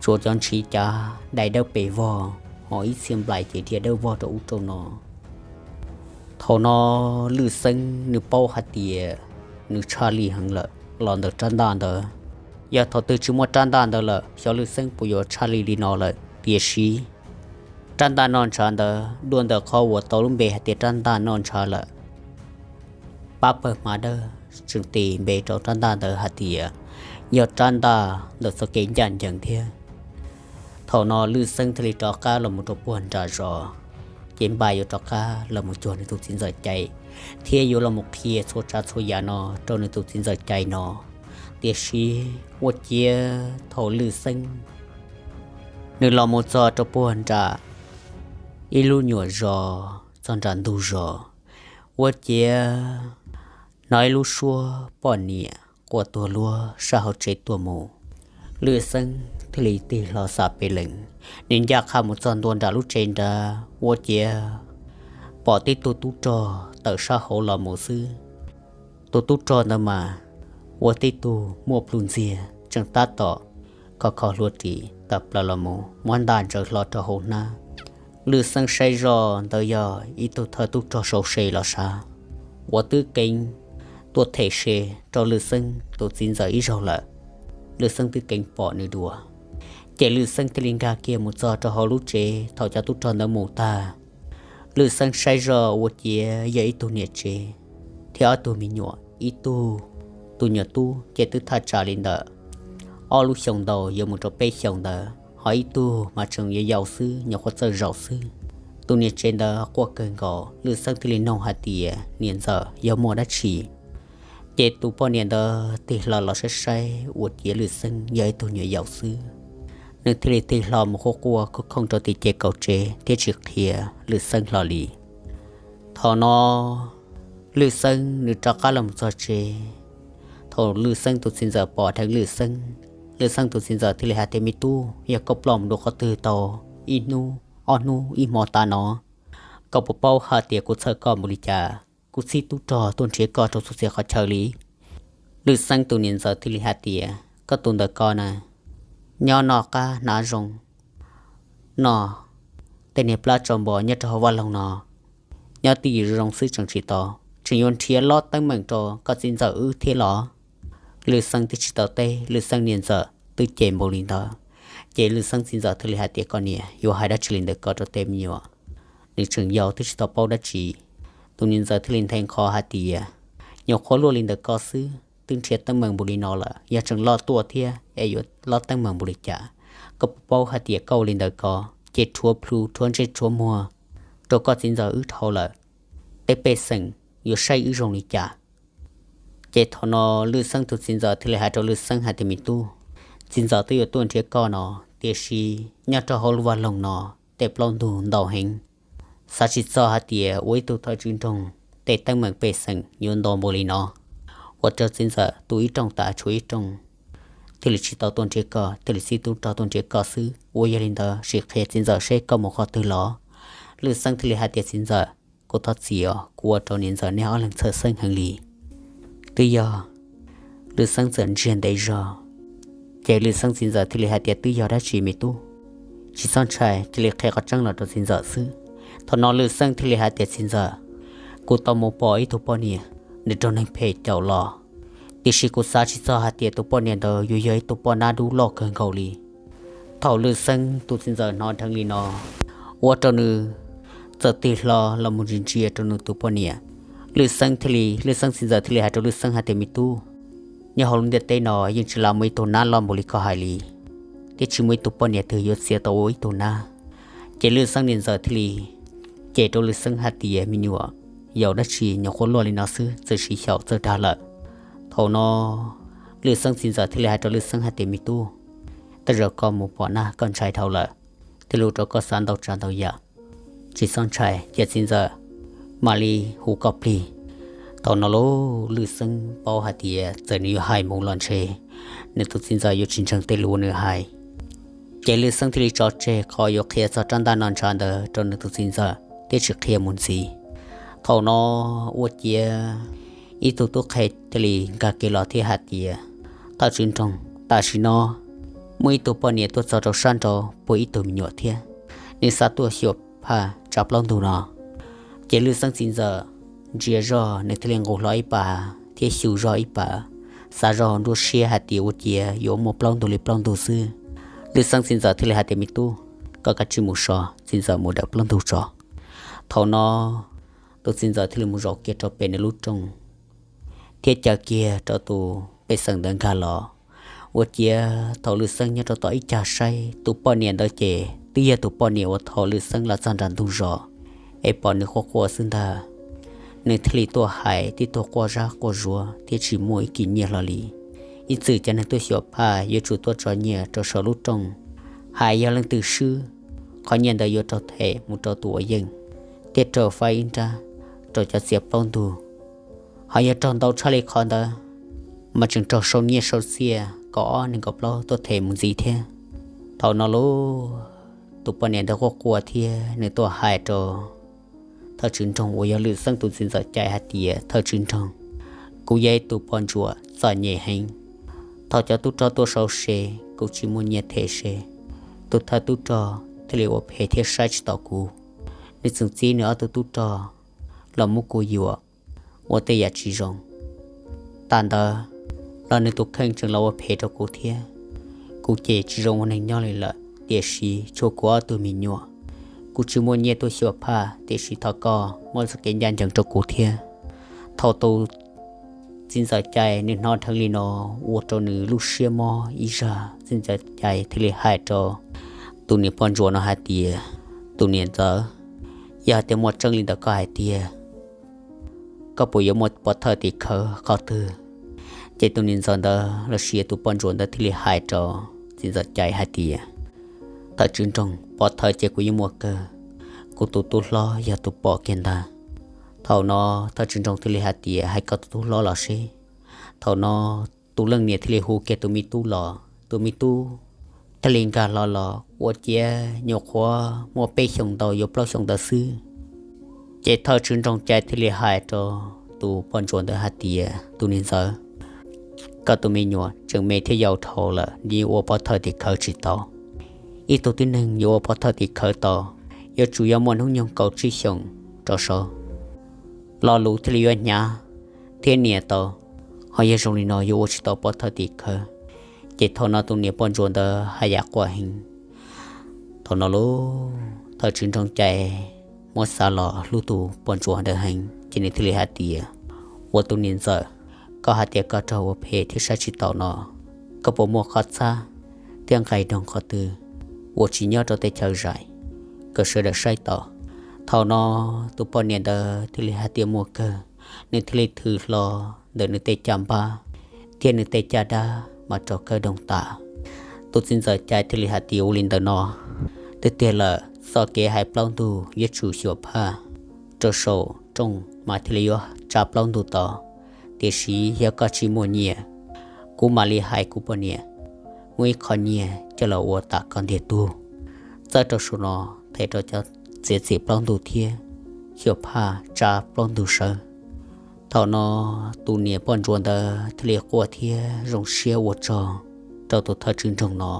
Tsuas cov ntshiv cav dai dawb pes vog, ho ib txhia nplaim ces dhia dawb vog rau ub rau no. Thaum no Lwj Xeeb nws paub hais tias nws tshaj lij heev lawm los ntawm rab ntaj ntawd. Yog thaum twg tsis muaj rab ntaj ntawd lawm, xyov Lwj Xeeb puas yuav tshaj lij li no lawm. Tiam sis rab ntaj noj ntshav ntawd dua ntawm qhov uas tau lub npe hais tias rab ntaj noj ntshav lawm. Pab pawg hmab dawb tseem tis npe rau rab ntaj ntawd hais tias yog rab ntaj ntawm txoj kev ncaj ncees thiab. Thaum no Lwj Xeeb thiaj li rov qab los mus rau puag nram zos, ces npaj yuav rov qab los mus cuag nws tus txiv ntxawm cai, thiab yuav los mus qhia txhua tsav txhua yam no rau nws tus txiv ntxawm cai no. Tiam sis ua ciav thaum Lwj Xeeb nws los mus txog rau puag nram ib lub nyuam zos, txog nram ntug zos, ua ciav hnov ib lub suab poj niam quaj tuag luag sab hauv tsev tuaj mus. Lwj Xeeb thiaj li tig hlo xa pes lees, nws ncaj qha mus txog ntua nram lub tsev nrad, ua ciav pom tib tug tub rog tawm sab hauv los mus xwb. Tus tub rog ntawd mas ua tib tug muaj plhu ntxiag, tseem tab tom kho kho hlua ris tawm plaws los mus muab ntaj ntsaws hlo rau hauv hnab. Lwj Xeeb saib zoj ntawd yog ib tug thawj tub rog sau se los sav, uas twb keev tuaj them se rau Lwj Xeeb tus txiv ntxawm ib zaug lawm. Lwj Xeeb twb keev pom nws dua, ces Lwj Xeeb thiaj li nkag kiag mus txog rau hauv lub tsev. Thaum cov tub rog ntawd mus tag, Lwj Xeeb saib zoj ua ciav yog ib tug niam tsev thiab ob tug me nyuam. Ib tug, tus nyuam tub ces twb thaj tsam li ntawm ob lub xyoos ntau yuav mus rau peb xyoos ntawd, ho ib tug mas tseem yau yau xwb, nyuam qhuav txawj zaum xwb. Tus niam tsev ntawd quaj kawg nkaus, Lwj Xeeb thiaj li noog hais tias, niam ntxawm, yog muaj dab tsi? Ces tus poj niam ntawd tig hlo los saib saib ua ciav Lwj Xeeb yog ib tug nyuam yaus xwb, nws thiaj li tig hlo mus quaj quaj khooj khooj rau tim ces kaum tsev thiab tsis qhia Lwj Xeeb hlo li. Thaum no Lwj Xeeb nws rov qab los mus txog tsev. Thaum Lwj Xeeb tus txiv ntxawm pom dheev Lwj Xeeb, Lwj Xeeb tus txiv ntxawm thiaj li hais tias, me tub, yog koj ploj mus dua qhov twg tau ib hnub, ob hnub ib hmo tas no, koj puas paub hais tias kuv txhawj koj npaum li cas? Kuv txib tub rog tuaj nrhiav koj rau txhua txhia qhov chaw li. Lwj Xeeb tus niam ntxawm thiaj li hais tias, koj tus ntawm ko na, nyob noj qab hnav zoo, noj tej niag plab tso npo nyob rau hauv vaj loog no, nyob twj ywm zoo zoo xwb tseem tsis tau. tseem yuav nrhiav lob teeb meem rau koj txiv ntxawm wb thiab los? Lwj Xeeb twb tsis tau teb, Lwj Xeeb niam ntxawm twb cem npaum li ntawd. Ces Lwj Xeeb txiv ntxawm thiaj li hais tias, koj niam, yuav hais dab tsi li ntawm koj rau tej me nyuam? Nws tseem yau twb tsis tau paub dab tsi. Tus niam ntxawm thiaj li nthe nqho hais tias, nyuam qhuav luaj li ntawm koj xwb twb nrhiav teeb meem npaum li no lawm, yog tseem loj tuaj thiab es yuav lob teeb meem npaum li cas? Koj puas paub hais tias koj ua li ntawd ko ces rhuav plhu rhuav ntsej rhuav muag rau koj txiv ntxawm wb dhau lawm, tej pej xeem yuav saib wb zoo li cas? Ces thaum no Lwj Xeeb tus txiv ntxawm thiaj li hais rau Lwj Xeeb hais tias, me tub, txiv ntxawm twb yuav tuaj nrhiav koj no, tiam sis nyob rau hauv lub vaj loog no tej plaub ntug ntau heev. Xav tsis txog hais tias ua ib tug thawj tswj nroog tej teeb meem pej xeem yuav ntau npaum li no. Ua rau txiv ntxawm tu ib rooj tas tshuav ib rooj, thiaj li tsis tau tuaj nrhiav koj, thiaj li txib tub rog tuaj nrhiav koj xwb. Ua yog li ntawd sim qhia txiv ntxawm seb koj mus qhov twg los? Lwj Xeeb thiaj li hais tias, txiv ntxawm, kuv thov txim os, kuv ua rau niam ntxawm nej ob leeg txhawj xeeb heev li. Twb yog. Lwj Xeeb txawm ntsiag ntev zog. Ces Lwj Xeeb txiv ntxawm thiaj li hais tias, twb yog dab tsi me tub? Tsis txhob ntshai, cia li qhia qhov tseeb los rau txiv ntxawm xwb. Thaum no Lwj Xeeb thiaj li hais tias, txiv ntxawm, kuv tau mus pom ib tug poj niam, nws raug neeg phem caum los, tiam sis kuv xav tsis txog hais tias tus poj niam ntawd yuav yog ib tug poj nab dub loj kawg nkaus li. Thaum Lwj Xeeb tus txiv ntxawm hnov dheev li no, ua rau nws txawm tig hlo los mus ntsia ntsia rau nws tus poj niam. Lwj Xeeb thiaj li, Lwj Xeeb txiv ntxawm thiaj li hais rau Lwj Xeeb hais tias, me tub, nyob hauv lub ntiaj teb no yeej tsis lam muaj ib tug nab loj npaum li koj hais li, thiab tsis muaj ib tug poj niam twg yuav txiav tau ua ib tug nab. Ces Lwj Xeeb niam ntxawm thiaj li cem rau Lwj Xeeb hais tias, me nyuam, yau dab tsi nyuam qhuav luaj li no xwb txawm siv xyaum txawj dag lawm. Thaum no Lwj Xeeb txiv ntxawm thiaj li hais rau Lwj Xeeb hais tias, me tub, tej zaum koj mus pom nab koj ntshai dhau lawm, thiaj li ua rau koj xav ntau tsav ntau yam. Tsis txhob ntshai, cia txiv ntxawm mam li hu koj plig. Thaum no lauj, Lwj Xeeb paub hais tias txawm nws yuav hais mus los ntshe nws tus txiv ntxawm yuav tsis ntseeg tej lus uas nws hais. Ces Lwj Xeeb thiaj li tso tseg qhov yuav qhia txog rab ntaj no ntshav ntawd rau nws tus txiv ntxawm thiab tsis qhia mus ntxiv. Thaum no ua ciav ib tug tub qhe thiaj li nkag kiag los thiab hais tias, thawj tswj nroog, tam sim no muaj ib tug poj niam tuaj txog rau sab nraud puag ib tug me nyuam thiab, nws xav tuaj xyuas phaj tsav plaub ntug no. Ces Lwj Xeeb txiv ntxawm ntsia zog, nws thiaj li nqus hlo ib pas thiab xyu zog ib pas, xav zog nruab siab hais tias ua ciav yuav muaj plaub ntug li plaub ntug xwb. Lwj Xeeb txiv ntxawm thiaj li hais tias, me tub, koj kav tsij mus so, txiv ntxawm mus dawm plaub ntug tso. Thaum no tus txiv ntxawm thiaj li mus zaum kiag rau pem nws lub rooj thiab caw kiag rau tus pej xeem ntawd nkag los. Ua ciav thaum Lwj Xeeb nyob rau tom ib cag saib tus poj niam ntawd ces twb yog tus poj niam uas thaum Lwj Xeeb los txog nram ntug zos es pom nws quaj quaj xwb ntag. Nws thiaj li tuaj hais tib tug quaj zab quaj zuav thiab tsis muaj ib kis nyiaj hlo li. Ib txwm cov neeg tuaj xyuas phaj yuav tsum tuaj tso nyiaj rau saum lub rooj, hais yog leej twg swb, qhov nyiaj ntawd yuav raug them mus rau tus uas yeej, thiab raug faib ib nrab rau cov txiav plaub ntug. Ho yog raug ntau tshaj li qhov ntawd, mas tseem raug sau nyiaj sau txiaj kaum ob nees nkaum plaub tuaj them mus ntxiv thiab. Thaum no lauj, tus poj niam ntawd quaj quaj thiab nws tuaj hais rau thawj tswj nroog uas yog Lwm Xeeb tus txiv ntxawm Cai hais tias, thawj tswj nroog, kuv yog ib tug poj ntsuam txom nyem heev. Thaum cov tub rog tuaj sau se, kuv tsis muaj nyiaj them se, tus thawj tub rog thiaj li ua phem thiab saib tsis taus kuv. Nws tseem txib nws ob tug tub rog los muab kuv yuam ua tej yam tsis zoo. Tam ntawd los nws tus kheej tseem los ua phem rau kuv thiab. Kuv ces tsis zoo ua neeg nyob li lawm, tiam sis tshuav kuv ob tug me nyuam. Kuv tsis muaj nyiaj tuaj xyuas phaj, tiam sis thov koj muab txoj kev ncaj ncees rau kuv thiab. Thaum tus txiv ntxawm Cai nws hnov dheev li no, ua rau nws lub siab mob ib zag. Txiv ntxawm Cai thiaj li hais rau tus niam poj ntsuam no hais tias, tus niam ntxawm, yog hais tias muaj tseeb li ntawm koj hais tiag, koj puas yuav muaj pov thawj tim khawv qhov twg? Ces tus niam ntxawm ntawd lossis tus poj ntsuam ntawd thiaj li hais rau txiv ntxawm Cai hais tias, thawj tswj nroog, pov thawj ces kuv yeej muaj kawg, kuv tus tub hlob yog tus pom kiag ntag. Thaum no thawj tswj nroog thiaj li hais tias, hais koj tus tub hlob los seb. Thaum no tus leej niam thiaj li hu kiag tus me tub los, tus me tub thiaj li nkag hlo los. Ua ciav nyuam qhuav muaj peb xyoos ntau yuav plaub xyoos ntawd xwb. Ces thawj tswj nroog Cai thiaj li hais rau tus poj ntsuam ntawd hais tias, tus niam ntxawm, koj tus me nyuam tseem me thiab yau dhau lawm, nws ua pov thawj tim khawv tsis tau. Ib tug tib neeg yuav ua pov thawj tim khawv tau, yuav tsum yog muaj hnub nyoog kaum tsib xyoos rau saud. lo lus thiaj li yuav hnyav thiab nias tau, ho yog zoo li no yuav ua tsis tau pov thawj tim khawv. Ces thaum no tus niam poj ntsuam ntawd haj yam quaj heev. Thaum no lub thawj tswv nroog Cai muab xav los hlub tus poj ntsuam ntawd heev, ces nws thiaj li hais tias, Ua tus niam ntxawm, koj hais tias koj raug ua phem thiab saib tsis taus no, koj puas muaj qhov txhab thiab nqaij doog qhov twg uas tsis nyob rau tej chaw zais kom sawv daws saib tau? Thaum no tus poj niam ntawd thiaj li hais tias muaj kawg, nws thiaj li thws hlo ntawm nws tej caj npab thiab nws tej caj dab mas rau khawb doog tas. Tus txiv ntxawm Cai thiaj li hais tias, Ua li ntawm no, twb tiag lawm, txoj kev hais plaub ntug yuav tsum xyuas phaj rau saum rooj mas thiaj li yuav tsa plaub ntug tau. Tiam sis yog koj tsis muaj nyiaj, kuv mam li hais kuv poj niam muab ib qho nyiaj coj los ua tas koj ntiag tug. Txawb rau saum no, them rau cov txiav txim plaub ntug thiab xyuas phaj tsa plaub ntug sawv. Thaum no tus niam poj ntsuam ntawd thiaj li quaj thiab zoo siab ua tsaug rau tus thawj tswv nroog no.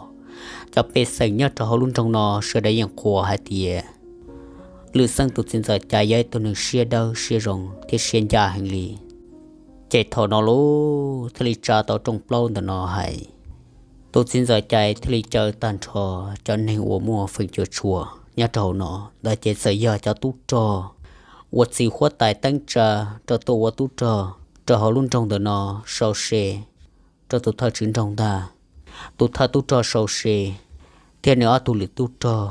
Cov pej xeem nyob rau hauv lub nroog no sawv daws yeej qhuas hais tias Lwm Xeeb tus txiv ntxawm Cai yog ib tug neeg siab dawb siab zoo thiab siab ncaj heev li. Ces thaum no lub thiaj li tsa tau rooj plaub ntawm no hais. Tus txiv ntxawm Cai thiaj li caw tag nrho cov neeg uas muaj feem cuam tshuam nyob rau hauv no ntawd ces txawm yog cov tub rog uas txiv huab tais teeb tsa rau tuaj ua tub rog rau hauv lub nroog ntawm no sau se rau tus thawj tswv nroog ntag. Tus thawj tub rog sau se thiab nws ob tug lwm tub rog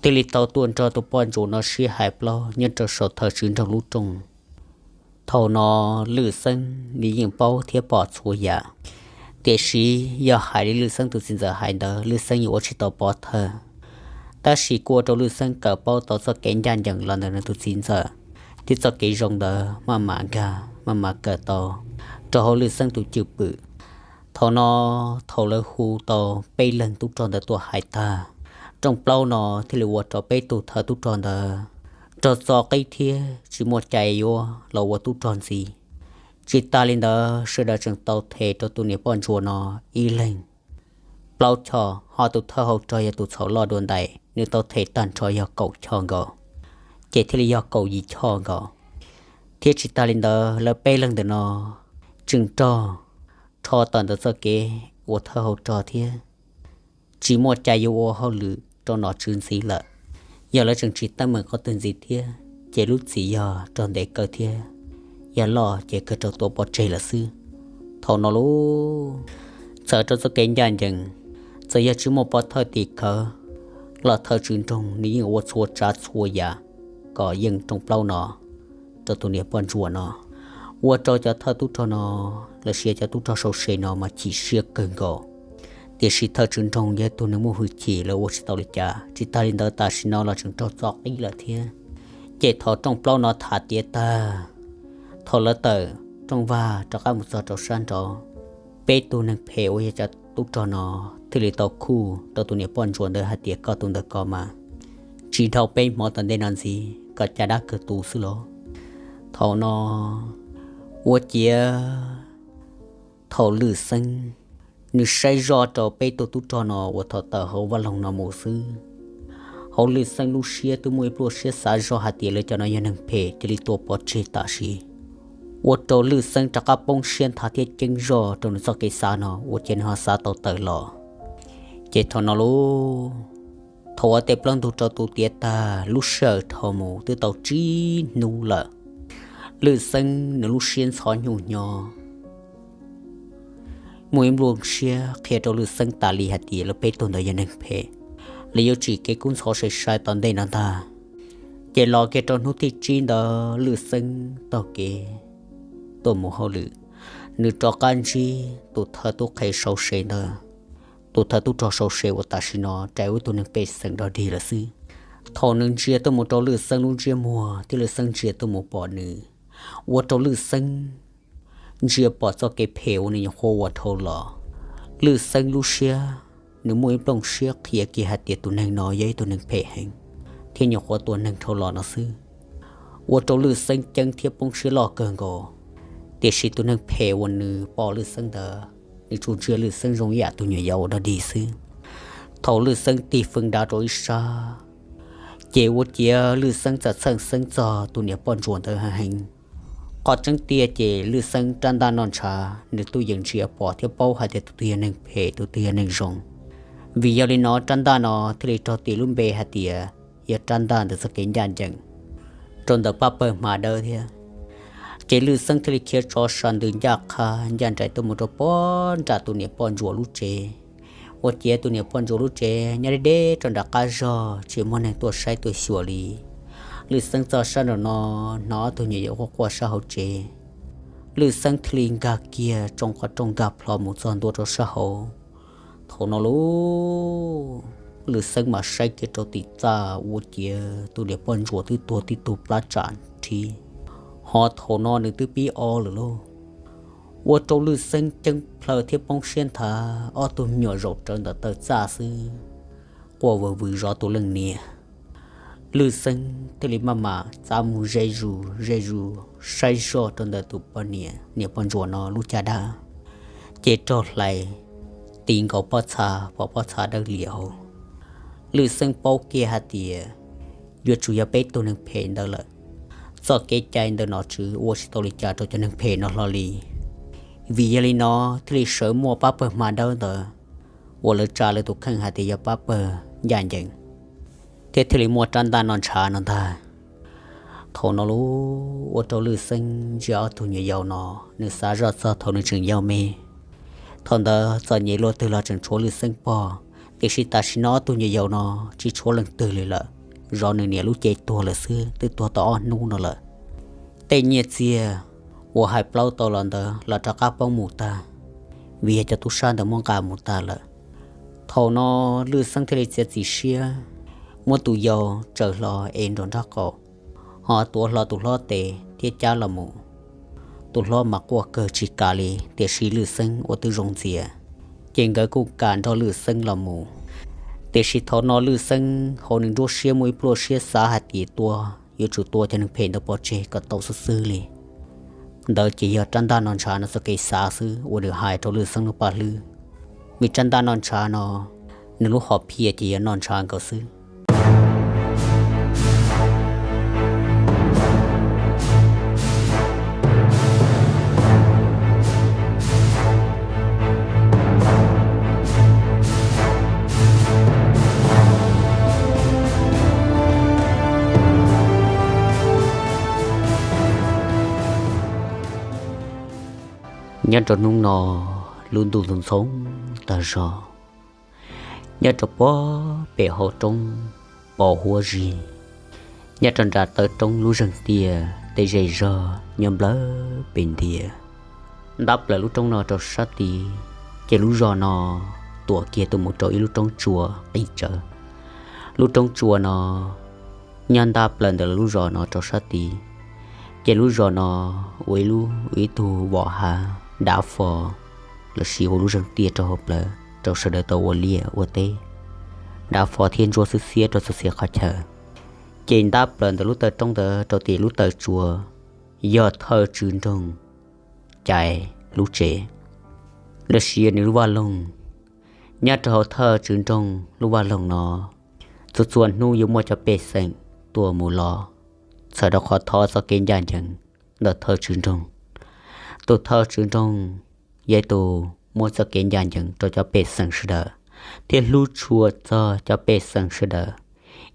thiaj li tau tuaj nrog tus poj ntsuam no sib hais plaub nyob rau saum thawj tswv nroog lub rooj. Thaum no Lwm Xeeb nws yeej paub thiab pom txhua yam, tiam sis yog hais li Lwm Xeeb tus txiv ntxawm hais ntawd Lwm Xeeb yeej ua tsis tau pov thawj. Tab sis kuj ua rau Lwm Xeeb kawm paub tau txoj kev ncaj ncees los ntawm nws tus txiv ntxawm, thiab txoj kev zoo ntawd maj mam nkag maj mam kawm tau rau hauv Lwm Xeeb tus cwj pwm. Thaum no thaum lawv hu tau peb leeg tub rog ntawd tuaj hais tag, rooj plaub no thiaj li ua rau peb tug thawj tub rog ntawd raug txo qib thiab tsis muaj cai yuav los ua tub rog ntxiv. Tsis tas li ntawd sawv daws tseem tau them rau tus niam poj ntsuam no ib leeg plaub choj, ho tus thawj hauv rog yog tus txhaum loj dua ntais nws tau them tag nrho yog kaum choj nkaus, ces thiaj li yog kaum yim choj nkaus. Thiab tsis tas li ntawd lawv peb leeg ntawm no tseem raug rho tawm ntawm txoj kev ua thawj hauv rog thiab tsis muaj cai yuav ua hauj lwm rau nom tswv ntxiv lawm. Yog lawv tseem tsis teeb meem qhov twg ntxiv thiab ces lub txim yog raug ntes kaw thiab yog loj ces kawg raug tua pov tseg lawm xwb. Thaum no lub txawm rau txoj kev ncaj ncees, txawm yog tsis muaj pov thawj tim khawv los thawj tswv nroog nws yeej ua txhua tsav txhua yam kom yeej rooj plaub no rau tus niam poj ntsuam no, ua rau cov thawj tub rog no lossis cov tub rog sau se no mas chim siab kawg nkaus. Tiam sis thawj tswv nroog yog tus neeg muaj hwj chim lawv ua tsis tau li cas. Tsis tas li ntawd tam sim no los tseem raug txo qib lawm thiab. Ces thaum rooj plaub no tham tiav tag, thaum lawv tawm rooj vag rov qab mus txog rau sab nraud, peb tug neeg phem uas yog cov tub rog no thiaj li tau khuj rau tus niam poj ntsuam ntawd hais tias koj tus ntawm ko mas tsis dhau peb hmo tom ntej no ntxiv, koj caj dab kawg tu xwb los. Thaum no ua ciav thaum Lwm Xeeb nws saib zoj rau peb tug tub rog no uas thaum tawm hauv vaj loog no mus xwb, hauv Lwm Xeeb lub siab twb muaj ib pluaj siab xav zoj hais tias lawv cov no yog neeg phem cia li tua pov tseg tam sim, ua rau Lwm Xeeb rov qab poob siab nthav thiab ceeb zoj rau nws txoj kev xav no ua ciav nws ho xav tau tawm los. Ces thaum no lub, thaum uas tej plaub ntug rau tu tiav tag lub sij hawm dhau mus twb tau tsib hnub lawm, Lwm Xeeb nws lub siab ntxhov nyuj hnyo, muaj ib nplooj siab qhia rau Lwm Xeeb tas li hais tias lawv peb tug ntawd yog neeg phem, lawv yuav tsim kev kub ntxhov sai sai tom ntej no ntag. Ces los kiag rau hnub thib tsib ntawd Lwm Xeeb taug kev tuaj mus hauj lwm, nws rov qab ntsib tus thawj tub qhe sau se ntawd, tus thawj tub rog sau se uas tam sim no rais ua ib tug neeg pej xeem dog dig lawm xwb. Thaum nws ntsia tuaj mus rau Lwm Xeeb lub ntsiab muag thiab Lwm Xeeb ntsia tuaj mus pom nws, ua rau Lwm Xeeb ntsia pom txoj kev phem uas nws nyuam qhuav ua dhau los. Lwm Xeeb lub siab, nws muaj ib nplooj siab qhia kiag hais tias tus neeg no yog ib tug neeg phem heev thiab nyuam qhuav tua neeg dhau los no xwb, ua rau Lwm Xeeb ceeb thiab poob siab loj kawg nkaus. Tiam sis tus neeg phem uas nws pom Lwm Xeeb ntawd, nws tsuas ntsia Lwm Xeeb zoo ib yam tus nyuam yaus uas dog dig xwb. Thaum Lwm Xeeb tig fee nrad rau ib sab, ces ua ciav Lwm Xeeb txawm txhawj xeeb txog tus niam poj ntsuam ntawd heev. Qhov tseeb tiag ces Lwj Xeeb rab ntaj noj ntshav nws twb yeej ntsia pom thiab paub hais tias tus twg yog neeg phem tus twg yog neeg zoo. Vim yog li no rab ntaj no thiaj li raug tis lub npe hais tias yog rab ntaj ntawm txoj kev ncaj ncees rau ntawm pab pawg hma dawb thiab. Ces Lwj Xeeb thiaj li khiav tso sa ntws ncaj qha ncaj nraim tuaj mus rau pog nram tus niam poj ntsuam lub tsev. Ua ciav tus niam poj ntsuam lub tsev nyob deb deb rau nram qab zog tsis muaj neeg tuaj saib tuaj xyuas li. Lwj Xeeb txog sab nraum no, hnov ob tug nyuam yaus quaj quaj sab hauv tsev. Lwj Xeeb thiaj li nkag kiag tsoo qhov rooj nkag plho mus txog ntua rau sab hauv. Thaum no lauj, Lwj Xeeb mam saib kiag rau tim txaj ua ciav tus niam poj ntsuam twb tuag tib tug plab tsam nrhib, ho thaum no nws twb pib ob lawm lauj. Ua rau Lwj Xeeb ceeb plhaw thiab poob siab nthav, ob tug me nyuam zaum rawv ntawm taw txaj xwb, quaj vwm vwm zov tus leej niam. Lwj Xeeb thiaj li maj mam txav mus ze zus ze zus saib zoj rau ntawm tus poj niam, niam poj ntsuam no lub caj dab, ces raug hlais ti nkaus pob txha, pom pob txha dawb liam hauv. Lwj Xeeb paub kiag hais tias yuav tsum yog peb tug neeg phem ntawd lawm. Txoj kev cai ntawm nom tswv ua tsis tau li cas rau cov neeg phem no hlo li. Vim yog li no thiaj li sawv muaj pab pawg hma dawb ntawd uas lawv tsa lawv tus kheej hais tias yog pab pawg ncaj ncees, thiab thiaj li muaj rab ntaj noj ntshav no ntag. Thaum no lauj, ua rau Lwj Xeeb ntsia ob tug nyuam yaus no, nws xav zoj txog thaum nws tseem yau me. Thaum ntawd txom nyem luaj twg los tseem tshuav Lwj Xeeb pog, tiam sis tam sim no ob tug nyuam yaus no tsis tshuav leej twg li lawm, zov nws niam lub cev tuag lawm xwb, twb tuag tau ob hnub no lawm. Tej nyiaj txiag uas hais plaub tau los ntawd los rov qab poob mus tag, vim yog cov tub sab ntawd muab nqa mus tag lawm. Thaum no Lwj Xeeb thiaj li txiav txim siab muab tus yau tsaws hlo es nraum nraub qaum, ho tuav hlo tus hlob tes thiab cab los mus. Tus hlob mas quaj kawg tsis kam li, tiam sis Lwj Xeeb ua twb zoo ntxias, ces nkawd kuj kam nrog Lwj Xeeb los mus. Tiam sis thaum no Lwj Xeeb hauv nws nruab siab muaj ib pluaj siab xav hais tias tua, yuav tsum tua cov neeg phem ntawd pov tseg kom tau xwb xwb li. Ntawd ces yog rab ntaj noj ntshav no txoj kev xav xwb uas nws hais rau Lwj Xeeb lub paj hlwb. Vim rab ntaj noj ntshav no, nws lub hom phiaj ces yog noj ntshav nkaus xwb. Nyob rau hnub no, lub ntuj ntxhoo ntxhoo tag zog, nyob rau puag pem hauv roob pos huab zig, nyob rau nram taw roob lub zeeg tiaj tej zej zog nyob nplawg pes ntiag. Ntab plaws lub roob no rau sab tid, ces lub zos no tuam kiag tuaj mus rau ib lub roob tsua qis tsawv. Lub roob tsua no nyob ntab plaws ntawm lub zos no rau sab tid, ces lub zos no ua ib lub, ib tug vom hav dav fo, lossis ua lub zeeg tiaj rau hauv plawv rau sawv daws tau ua liaj ua teb, dav fo thiab ntsuab xwb xiab rau txhua txhia qhov chaw. Ces ntab plaws ntawm lub taw roob ntawd rau tim lub taw tsua yog thawj tswv nroog Cai lub tsev, lossis nws lub vaj loog. Nyob rau hauv thawj tswv nroog lub vaj loog no, txhua txhua hnub yuav muaj cov pej xeem tuaj mus los, txhawm rau qhov thov txoj kev ncaj ncees ntawm thawj tswv nroog. Tus thawj tswv nroog yog ib tus muab txoj kev ncaj ncees rau cov pej xeem sawv daws, thiab hlub tshua txog cov pej xeem sawv daws.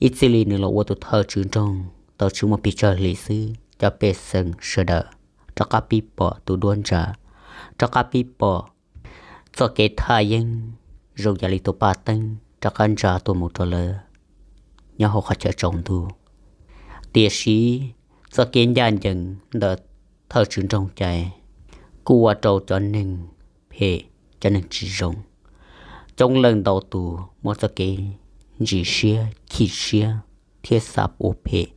Ib txij li nws los ua tus thawj tswv nroog tau tsis muaj pes tsawg hlis xwb, cov pej xeem sawv daws rov qab pib pom tus duab ntsa, rov qab pib pom txoj kev thaj yeeb zoo yam li tus paj teeb rov qab ntsa tuaj mus rau lawv nyob hauv qhov chaw tsaus ntuj. Tiam sis txoj kev ncaj ncees ntawm thawj tswv nroog Cai kuj ua rau cov neeg phem, cov neeg tsis zoo, coob leej ntau tus muab txoj kev ntsis siab, chim siab thiab xav ua phem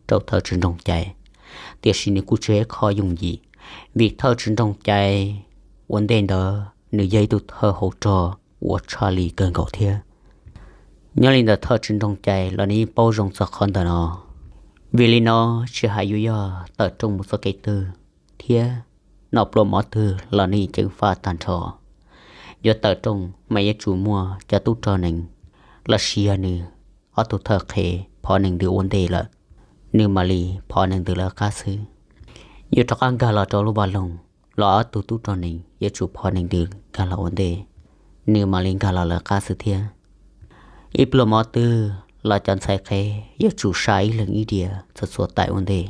rau thawj tswv nroog Cai. Tiam sis nws kuj tsis yog qhov yooj yim, vim thawj tswv nroog Cai ua ntej ntawd nws yog ib tug thawj hauv rog uas tshaj li kawg nkaus thiab. Nyob li ntawm thawj tswv nroog Cai los nws yeej paub zoo txog qhov ntawm no. Vim li no, tsis hais yuav yog tawm rooj mus txoj kev twg thiab noj pluas mov twg los nws yeej ceev faj tag nrho. Yuav tawm rooj mas yuav tsum muaj cov tub rog nees lossis yog nws ob tug thawj qhev phov nees ntws ua ntej lawm, nws mam li phov nees ntws lawv qab xwb. yuav rov qab nkag los rau lub vaj loog los ob tug tub rog nees yuav tsum phov nees ntws nkag los ua ntej, nws mam li nkag los lawv qab xwb thiab. Ib pluag mov twg los cov ntxhais qhev yuav tsum sa ib leeg ib diav txhua txhua taim ua ntej,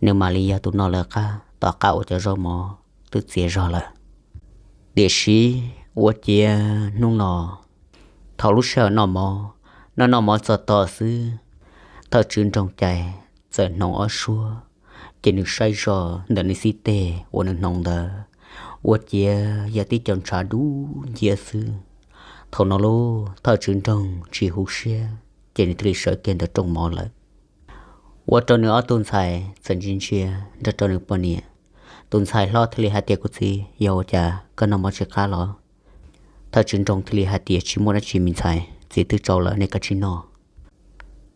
nws mam li yog tus noj lawv qab tom qab uas cov zaub mov twb txias zog lawm. Tiam sis ua ciav hnub no, thaum lub sij hawm noj mov, noj noj mov txog tog xwb, thawj tswv nroog Cai txawm hnoos ob suab, ces nws saib zog ntawm nws xib teg uas nws hnoos ntawd, ua ciav yog tib co ntshav dub nciab xwb. Thaum no lub thawj tswv nroog tsis huv siab, ces nws thiaj li sawv kiag ntawm rooj mov lawm. Ua rau nws ob tug ntxhais txawm ntsia ntsia nrog rau nws poj niam. Tus ntxhais hlob thiaj li hais tias, Kuv txiv, yog ua cas koj noj mov tsis qab los? Thawj tswv nroog thiaj li hais tias, Tsis muaj dab tsi me ntxhais, txiv twb tsau lawm, nej kav tsij noj.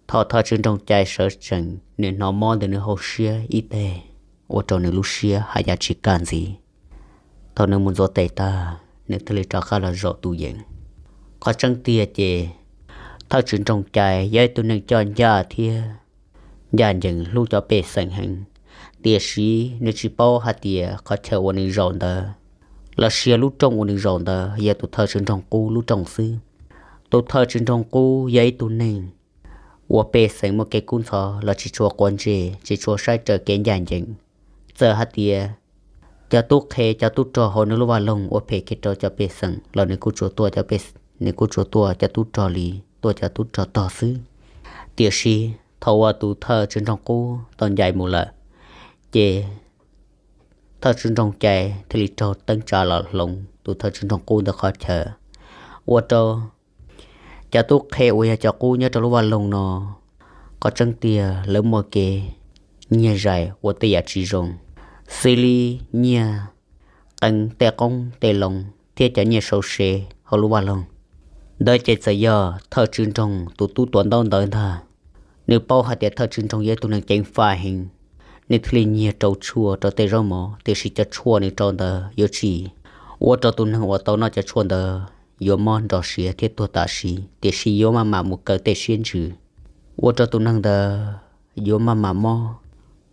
Thaum thawj tswv nroog Cai sawv tsees, nws hnov mob ntawm nws hauv siab ib teg, ua rau nws lub siab haj yam tsis kaj ntxiv. Thaum nws mus ntxuav tes tag, nws thiaj li rov qab los zaum tus yees. Qhov tseeb tiag ces thawj tswv nroog Cai yog ib tug neeg coj ncaj thiab ncaj ncees hlub cov pej xeem heev, tiam sis nws tsis paub hais tias qhov chaw uas nws zaum ntawd los sis lub rooj uas nws zaum ntawd yog tus thawj tswv nroog qub lub rooj xwb. Tus thawj tswv nroog qub yog ib tug neeg uas pej xeem muaj kev kub ntxhov los tsis tshua quav ntsej, tsis tshua saib raws kev ncaj ncees. Txawm hais tias cov tub qhe cov tub rog hauv nws lub vaj loog ua phem kiag rau cov pej xeem los nws kuj tsuas tuaj, nws kuj tsuas tuaj cov tub rog li tuaj cov tub rog tog xwb. Tiam sis thaum uas tus thawj tswv nroog qub tau ncaim mus lawm, ces thawj tswv nroog Cai thiaj li raug teeb tsa los hloov tus thawj tswv nroog qub ntawd qhov chaw, ua rau cov tub qhe uas yog cov qub nyob rau lub vaj loog no, qhov tseeb tiag lawv muaj kev nyiag zais ua tej yam tsis zoo, xws li nyiag qee tej qoob tej loo thiab cov nyiaj sau se hauv lub vaj loog. Ntawd ces txawm yog thawj tswv nroog tus tub tuav ntaub ntawv ntag. Nws paub hais tias thawj tswv nroog yog ib tug neeg ceev faj heev, nws thiaj li nyiag rau tshuaj rau tej zaub mov, tiam sis cov tshuaj nws rau ntawd yuav tsis ua rau tus neeg uas tau noj cov tshuaj ntawd yuav mob nrov siav thiab tuag tam sim, tiam sis yuav maj mam mus kaw tej siab ntsws, ua rau tus neeg ntawd yuav maj mam mob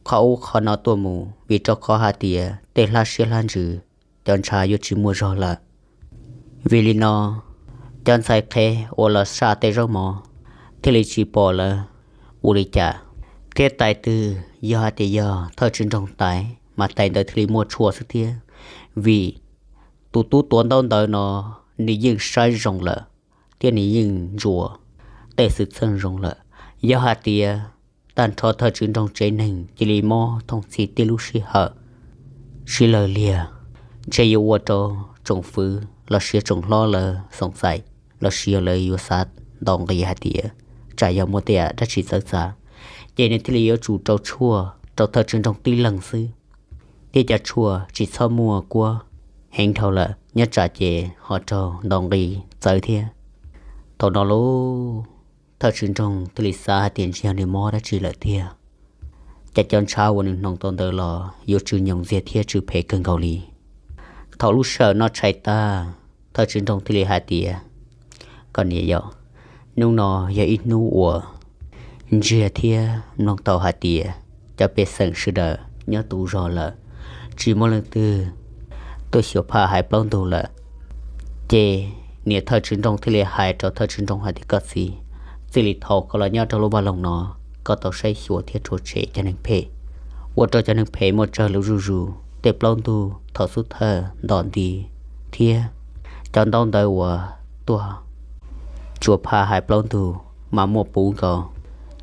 qhov ub qhov no tuaj mus, vim rau qhov hais tias tej hlab siab hlab ntsws, cov ntshav yuav tsis muaj zog lawm. Vim li no, cov ntxhais qhev uas los saj tej zaub mov thiaj li tsis pom lawv ua li cas. Thiab tais twg yog hais tias yog thawj tswv nroog tais, mas tais ntawd thiaj li muaj tshuaj xwb thiab. Vim tus tub tuav ntaub ntawv no, nws yeej saib zoo lawm, thiab nws yeej ntsuas tej xwm txheej zoo lawm. Yog hais tias tag nrho thawj tswv nroog tsev neeg cia li mob thooj txhij tib lub sij hawm sib lawg liag, ntshe yuav ua rau tsoom fwv los sis tsoom hlob lawv xoom xaim, los sis yog lawv yuav xav ntaus nqi hais tias tsam yog muaj tej yam dab tsi txawv txav, ces nws thiaj li yuav tsum rau tshuaj rau thawj tswv nroog tib leeg xwb. Thiab cov tshuaj tsis txhob muaj kuab heev dhau lawm, nyob tsam ces ho raug ntaus nqi txawv thiab. Thaum no lauj, thawj tswv nroog thiaj li xav hais tias ntshe yog nws mob dab tsi lawm tiag. Ces cov ntshav uas nws hnoos tau ntawd los yuav tsw nyoos ntxiag thiab tsw phem kawg nkaus li. Thaum lub sij hawm noj tshais tag, thawj tswv nroog thiaj li hais tias, Koj niam yom, hnub no yog ib hnub uas ntsiag thiab mloog tau hais tias cov pej xeem sawv daws nyob tu zog lawm, tsis muaj leej twg tuaj xyuas phaj hais plaub ntug lawm. Ces niam thawj tswv nroog thiaj li hais rau thawj tswv nroog hais tias, Koj txiv, txij li thaum koj los nyob rau lub vaj loog no, koj tau saib xyuas thiab rhuav tshem cov neeg phem, ua rau cov neeg phem muaj tsawg lawm zuj zus. Tej plaub ntug thaum xub thawj ntom nti thiab cov ntaub ntawv uas tuaj tsuas phaj hais plaub ntug mas muaj puv nkaus,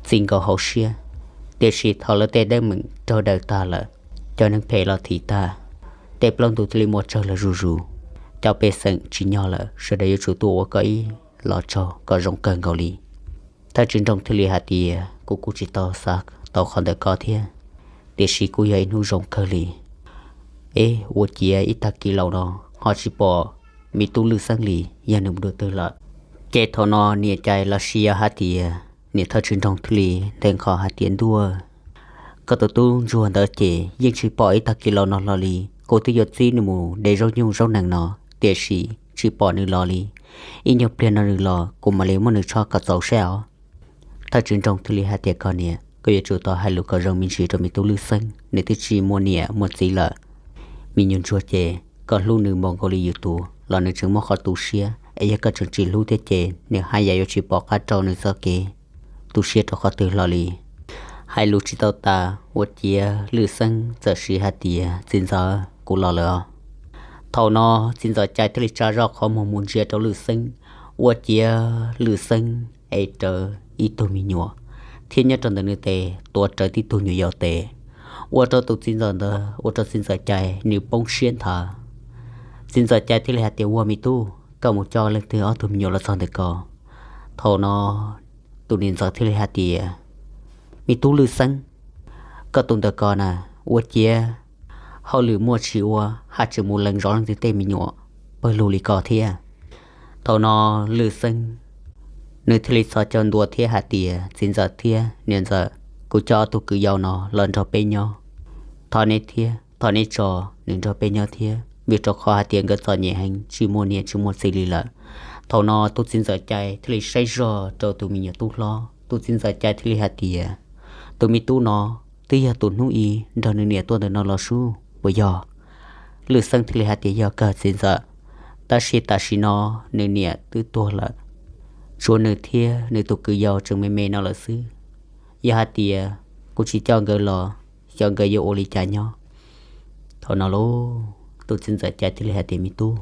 txi nkaus hauv siab. Tiam sis thaum lawv tej teeb meem raug daws tag lawm, cov neeg phem los thim tag, tej plaub ntug thiaj li muaj tsawg lawm zuj zus. Cov pej xeem tsis nyob lawm, sawv daws yuav tsum tuaj ua koj ib los tsaug kom zoo kawg nkaus li. Thawj tswv nroog thiaj li hais tias, Kuv kuj tsis tau xav tau qhov ntawd koj thiab, tiam sis kuj yog ib hnub zoo kawg li. Eb, ua ciav ib tag kis laus no ho tsis pom me tub Lwj Xeeb li, yog nws mus dua twg lawm? Ces thaum no niam Cai los sis yog hais tias niam thawj tswv nroog thiaj li nthe nqho hais tias, Ntuj, koj tus tub ntsuag ntawd ces yeej tsis pom ib tag kis laus no hlo li. Kuv twb yuav txib nws mus de zaub nyuj zaub nees no, tiam sis tsis pom nws los li. Ib nyuag pliag no nws los kuv mam li muab nws tshoj kom txaus seb os. Thawj tswv nroog thiaj li hais tias, Koj niam, koj yuav tsum tau hais lus kom zoo me ntsis rau me tub Lwj Xeeb, nws twb tsis muaj niam muaj txiv lawm. Me nyuam ntsuag ces koj hlub nws npaum nkaus li yus tus los nws tseem muaj qhov tu siab, es yog koj tseem tsis hlub thiab ces nws haj yam yuav tsis pom qab rau nws txoj kev tu siab rau qhov twg hlo li. Hais lus tsis tau tas ua ciav Lwj Xeeb txawm siv hais tias, Txiv ntxawm, kuv los lawm os. Thaum no txiv ntxawm Cai thiaj li tsa zoj qhov muag mus ntsia rau Lwj Xeeb, ua ciav Lwj Xeeb ev rawv ib tug me nyuam thiab nyob rau ntawm nws tes tuav rawv tib tug nyuam yaus tes, ua rau tus txiv ntxawm ntawd, ua rau txiv ntxawm Cai nws poob siab nthav. Txiv ntxawm Cai thiaj li hais tias, Ua me tub, koj mus coj leej twg ob tug me nyuam los txog ntawm ko? Thaum no tus niam ntxawm thiaj li hais tias, Me tub Lwj Xeeb, koj tus ntawm ko na, ua ciav hauj lwm muaj tsis ua, haj tseem mus lees zov leej twg tej me nyuam pawg lug li ko thiab. Thaum no Lwj Xeeb nws thiaj li txhos caug ntua thiab hais tias, Txiv ntxawm thiab niam ntxawm, kuv coj ob tug kwv yau no los nrog peb nyob. Thov neb thiab thov neb tso nws nrog peb nyob thiab, vim rau qhov hais tias nkawd txom nyem heev, tsis muaj niam tsis muaj txiv li lawm. Thaum no tus txiv ntxawm Cai thiaj li saib zog rau tus me nyuam tub hlob, tus txiv ntxawm Cai thiaj li hais tias, Tus me tub no twb yog tus hnub i nrog nws niam tuaj ntawm no los sub puas yog? Lwj Xeeb thiaj li hais tias, Yog kawg txiv ntxawm, tab sis tam sim no nws niam twb tuag lawm, tshuav nws thiab nws tus kwv yau tseem me me no lawm xwb. Yog hais tias kuv tsis coj nkawd los, xyov nkawd yuav ua li cas nyob. Thaum no lauj, tus txiv ntxawm Cai thiaj li hais tias, Me tub,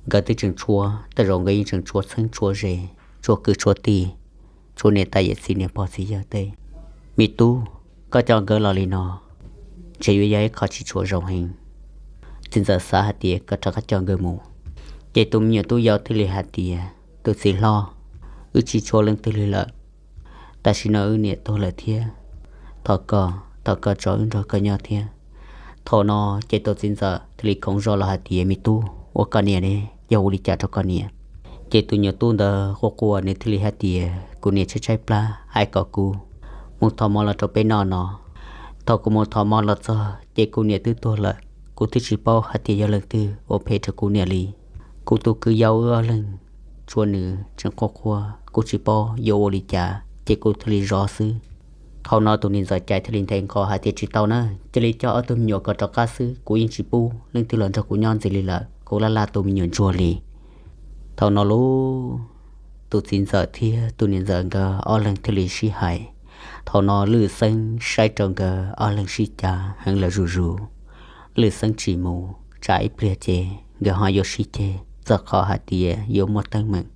nkawd twb tseem tshuav, tej zaum nkawd yeej tseem tshuav txheeb tshuav ze, tshuav kwv tshuav tij, tshuav niam tais yawm txiv niam pog txiv yawg tej. Me tub, koj coj nkawd los li no ntshe yuav yog ib qho tsis tshua zoo heev. Txiv ntxawm xav hais tias kom rov qab coj nkawd mus. Ces tus me nyuam tub yau thiaj li hais tias, Tus txiv hlob, wb tsis tshuav leej twg li lawm. Tam sim no wb niam tuag lawm thiab, thov koj, thov koj tso wb nrog koj nyob thiab. Thaum no ces tus txiv ntxawm thiaj li khoov zog los hais tias, Me tub, ua koj niam ne, yog ua li cas rau koj niam? Ces tus nyuam tub ntawd quaj quaj, nws thiaj li hais tias, Kuv niam tshaib tshaib plab, hais kom kuv mus thov mov los rau peb noj no. Thaum kuv mus thov mov los txog ces kuv niam twb tuag lawm, kuv twb tsis paub hais tias yog leej twg ua phem rau kuv niam li. Kuv tus kwv yau wb ob leeg, tshuav nws tseem quaj quaj, kuv tsis paub yuav ua li cas ces kuv thiaj li zov xwb. Thaum no tus niam ntxawm Cai thiaj li nthe nqho hais tias, Tsis tau na, cia li coj ob tug me nyuam ko rov qab xwb, kuv yeej tsis pub leej twg los nrog kuv nyob ntxiv li lawm, kuv laj laj tus me nyuam ntsuag li. Thaum no lauj, tus txiv ntxawm thiab tus niam ntxawm nkawd ob leeg thiaj li sib hais. Thaum no Lwj Xeeb saib rau nkawd ob leeg sib cav heev lawm zuj zus. Lwj Xeeb tsis mus, tsam ib pliag ces nkawd ho yuav sib ceg txog qhov hais tias yuav muaj teeb meem.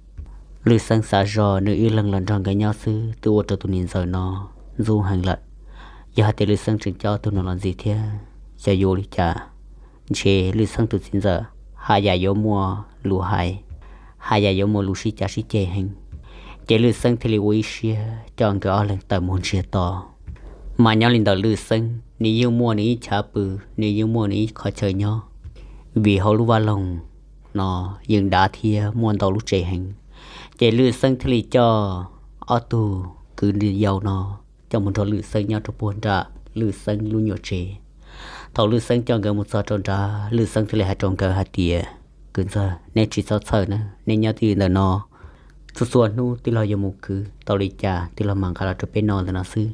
Lwj Xeeb xav zog nws ib leeg los nrog nkawd nyob xwb twb ua rau tus niam ntxawm no ntxub heev lawm. Yog hais tias Lwj Xeeb tseem coj ob tug no los ntxiv thiab, xyov yuav ua li cas, ntshe Lwj Xeeb tus txiv ntxawm haj yam yuav muaj lus hais, haj yam yuav muaj lus sib cav sib ceg heev. Ces Lwj Xeeb thiaj li ua ib siab coj nkawd ob leeg tawm mus ntsiag to. Mas nyob li ntawm Lwj Xeeb, nws yeej muaj nws ib chav pw, nws yeej muaj nws ib qhov chaw nyob, vim hauv lub vaj loog no yeej dav thiab muaj ntau lub tsev heev. Ces Lwj Xeeb thiaj li coj ob tug kwv yau no coj mus nrog Lwj Xeeb nyob rau puag nram Lwj Xeeb lub nyuam tsev. Thaum Lwj Xeeb coj nkawd mus txog rau nrad, Lwj Xeeb thiaj li hais rau nkawd hais tias, Kwv ntxawg, neb tsis txhob txhawj na, neb nyob tib li ntawm no, txhua txhua hnub tij laug yuav mus khwv tau li cas tij laug mam nqa los rau peb noj ntawm no xwb.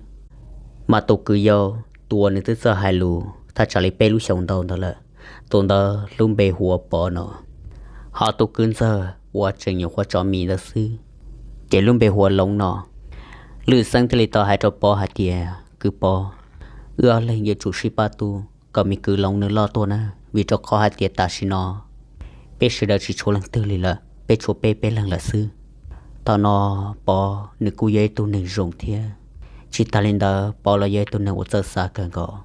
Mas tus kwv yau, tus uas nws twb txawj hais lus thaj tsam li peb lub xyoos ntau ntawd lawm, tus ntawd lub npe hu ua Pov no. Ho tus kwv ntxawg uas tseem nyuam qhuav tso mis ntawd xwb, ces lub npe hu ua Loov no. Lwj Xeeb thiaj li tau hais rau Pov hais tias, Kwv Pov, wb ob leeg yuav tsum sib pab tu kom me kwv Loov nws loj tuaj na, vim rau qhov hais tias tam sim no peb sawv daws tsis tshuav leej twg li lawm, peb tshuav peb peb leeg lawm xwb. Thaum no Pov nws kuj yog ib tug neeg zoo thiab, tsis tas li ntawd Pov los yog ib tug neeg uas txawj xav kawg nkaus.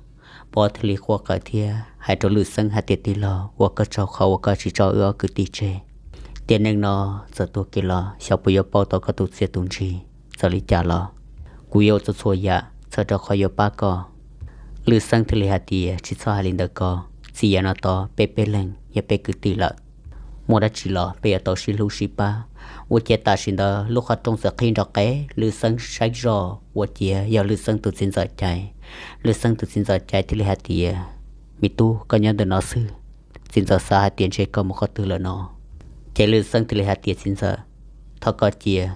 Pov thiaj li quaj qw thiab hais rau Lwj Xeeb hais tias, Tij laug, ua koj tsaug qhov uas koj tsis tso wb ob kwv tij tseg. Tiam neej no txawm tuag kiag los xyov puas yuav pauj tau koj tus txiaj tus ntsig. Txawm li cas los kuv yuav ua txhua txhua yam txhawm rau qhov yuav pab koj. Lwj Xeeb thiaj li hais tias, Tsis txhob hais li ntawd ko, txij yav no tod peb peb leeg yog peb kwv tij lawm, muaj dab tsi los peb yuav tau sib hlub sib pab. Ua ciav tam sim ntawd lub qhov rooj txawm qhib nrov qees, Lwj Xeeb saib zoj ua ciav yog Lwj Xeeb tus txiv ntxawm Cai. Lwj Xeeb tus txiv ntxawm Cai thiaj li hais tias, Me tub, koj nyob ntawm no xwb, txiv ntxawm xav hais tias ntshe koj mus qhov twg lawm no. Ces Lwj Xeeb thiaj li hais tias, Txiv ntxawm, thov koj cia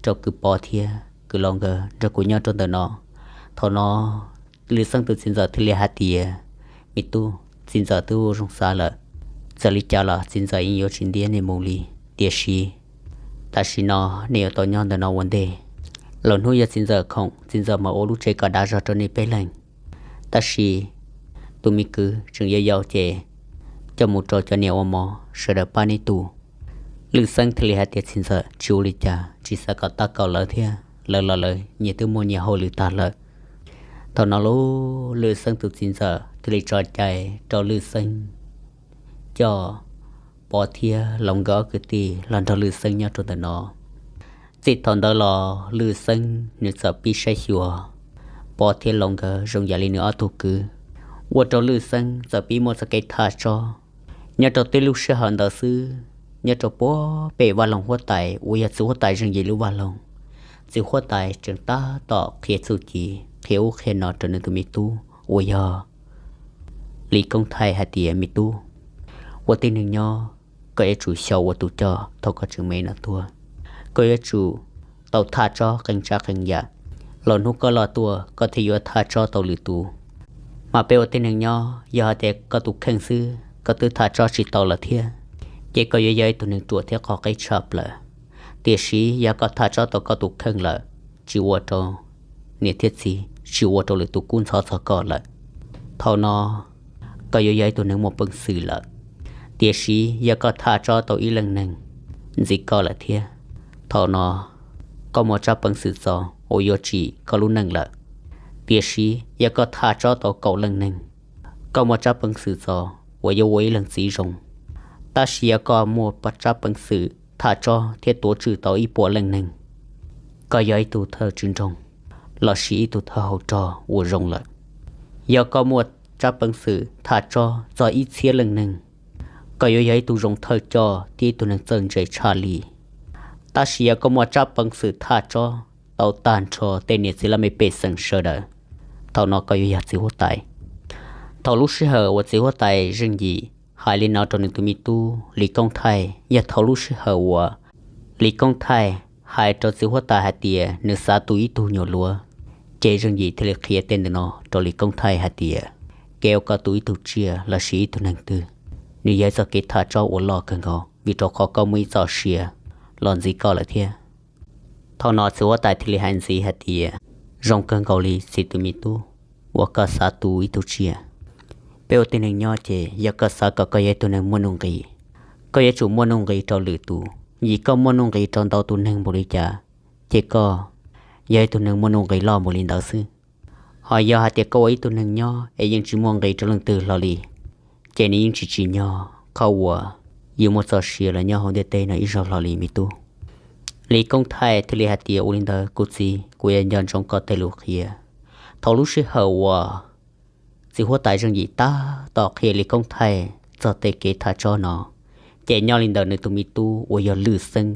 rau kwv Pov thiab kwv Loov nkawd nrog kuv nyob rau ntawm no, Thaum no Lwm Xeeb tus txiv ntxawm thiaj li hais tias, Me tub, txiv ntxawm twb ua zoo xav lawm. Txawm li cas los txiv ntxawm yeej yuav tsis ntiab nej mus li. Tiam sis tam sim no nej yuav tau nyob ntawm no ua ntej. Lwm hnub yog txiv ntxawm khoom, txiv ntxawm mam ua lub tsev kom dav zog rau nej peb leeg. Tab sis tus me kwv tseem yau yau ces coj mus rau cov niam ua mov, sawv daws pab neb tu. Lwm Xeeb thiaj li hais tias, Txiv ntxawm, tsis ua li cas, tsis xav kom tab kaum lawv thiab, lawv los lawv nyias twb muaj nyias hauj lwm tag lawm. Thaum no Lwm Xeeb tus txiv ntxawm thiaj li tso cai rau Lwm Xeeb coj Pov thiab Loos nkawd ob kwv tij los nrog Lwm Xeeb nyob rau ntawm no. Txij thaum ntawd los Lwm Xeeb nws txawm pib saib xyuas Pov thiab Loos nkawd zoo yam li nws ob tug kwv, ua rau Lwm Xeeb txawm pib muaj txoj kev thaj tsob. Nyob rau tib lub sij hawm ntawd xwb, nyob rau puag pem vaj loog huab tais uas yog txiv huab tais Zeej Yim lub vaj loog, txiv huab tais tseem tab tom qhia txuj ci qhia ub qhia no rau nws tus me tub uas yog Lis Koob Thaij hais tias, Me tub, ua tib neeg nyob koj yuav tsum xyaum ua tus coj thaum koj tseem me no tuaj. Koj yuav tsum tau thaj tsob qee tsav qee yam, los hnub koj loj tuaj koj thiaj yuav thaj tsob tau lwm tus. Mas peb ua tib neeg nyob yog hais tias koj tus kheej xwb koj twb thaj tsob tsis tau lawm thiab, ces koj yuav yog ib tug neeg ruam thiab qhov qeb tshaj plaws. Tiam sis yog koj thaj tsob tau koj tus kheej lawm, tsis ua rau niam thiab txiv, tsis ua rau lwm tus kub ntxhov txog koj lawm, thaum no koj yuav yog ib tug neeg muaj peev xwm lawm. Tiam sis yog koj thaj tsob tau ib leej neeg ntxiv koj lawm thiab, thaum no koj muaj tsab peev xwm txaus uas yuav tsim koj lub neej lawm. Tiam sis yog koj thaj tsob tau kaum leej neeg, koj muaj tsab peev xwm txaus uas yuav ua ib leej txiv zoo. Tab sis yog koj muaj tsab peev xwm thaj tsob thiab tuav tswj tau ib puas leej neeg, koj yog ib tug thawj tswj nroog lossis ib tug thawj hauv rog uas zoo lawm. Yog koj muaj tsab peev xwm thaj tsob txog ib txhiab leej neeg, koj yuav yog ib tug zoo thawj coj thiab ib tug neeg txawj ntse tshaj li. Tab sis yog koj muaj tsab peev xwm thaj tsob tau tag nrho tej niam txiv laj mej pej xeem sawv daws, thaum no koj yuav yog txiv huab tais. Thaum lub sij hawm uas txiv huab tais Zeej Yim hais li no rau nws tus me tub Lis Koob Thaij yog thaum lub sij hawm uas Lis Koob Thaij hais rau txiv huab tais hais tias nws xav tu ib tug nyuam luav, ces Zeej Yim thiaj li qhia tej ntawm no rau Lis Koob Thaij hais tias, kev uas koj tu ib tug tsiaj lossis ib tug neeg twg, nws yog ib txoj kev thaj tsob uas loj kawg nkaus, vim rau qhov koj muaj ib txoj sia los ntxiv koj lawm thiab. Thaum no txiv huab tais thiaj li hais ntxiv hais tias, zoo kawg nkaus li txiv tus me tub, uas koj xav tu ib tug tsiaj. Peb ua tib neeg nyob ces yog koj xav kom koj yog ib tug neeg muaj nuj nqis, koj yuav tsum muaj nuj nqis rau lwm tus. Vim koj muaj nuj nqis rau ntau tus neeg npaum li cas, ces koj yog ib tug neeg muaj nuj nqis loj npaum li ntawd xwb. Ho yog hais tias koj ua ib tug neeg nyob es yeej tsis muaj nqis rau leej twg hlo li, ces nws yeej tsis tsim nyog qhov uas yus muaj txoj sia los nyob hauv ntiaj teb no ib zaug hlo li me tub. Lis Koob Thaij thiaj li hais tias, ua li ntawd kuv txiv, kuv yuav nco ntsoov koj tej lus qhia. Thaum lub sij hawm uas txiv huab tais Zeej Yim tab tom qhia Lis Koob Thaij txog tej kev thaj tsob no, ces nyob li ntawm nws tus me tub uas yog Lwm Xeeb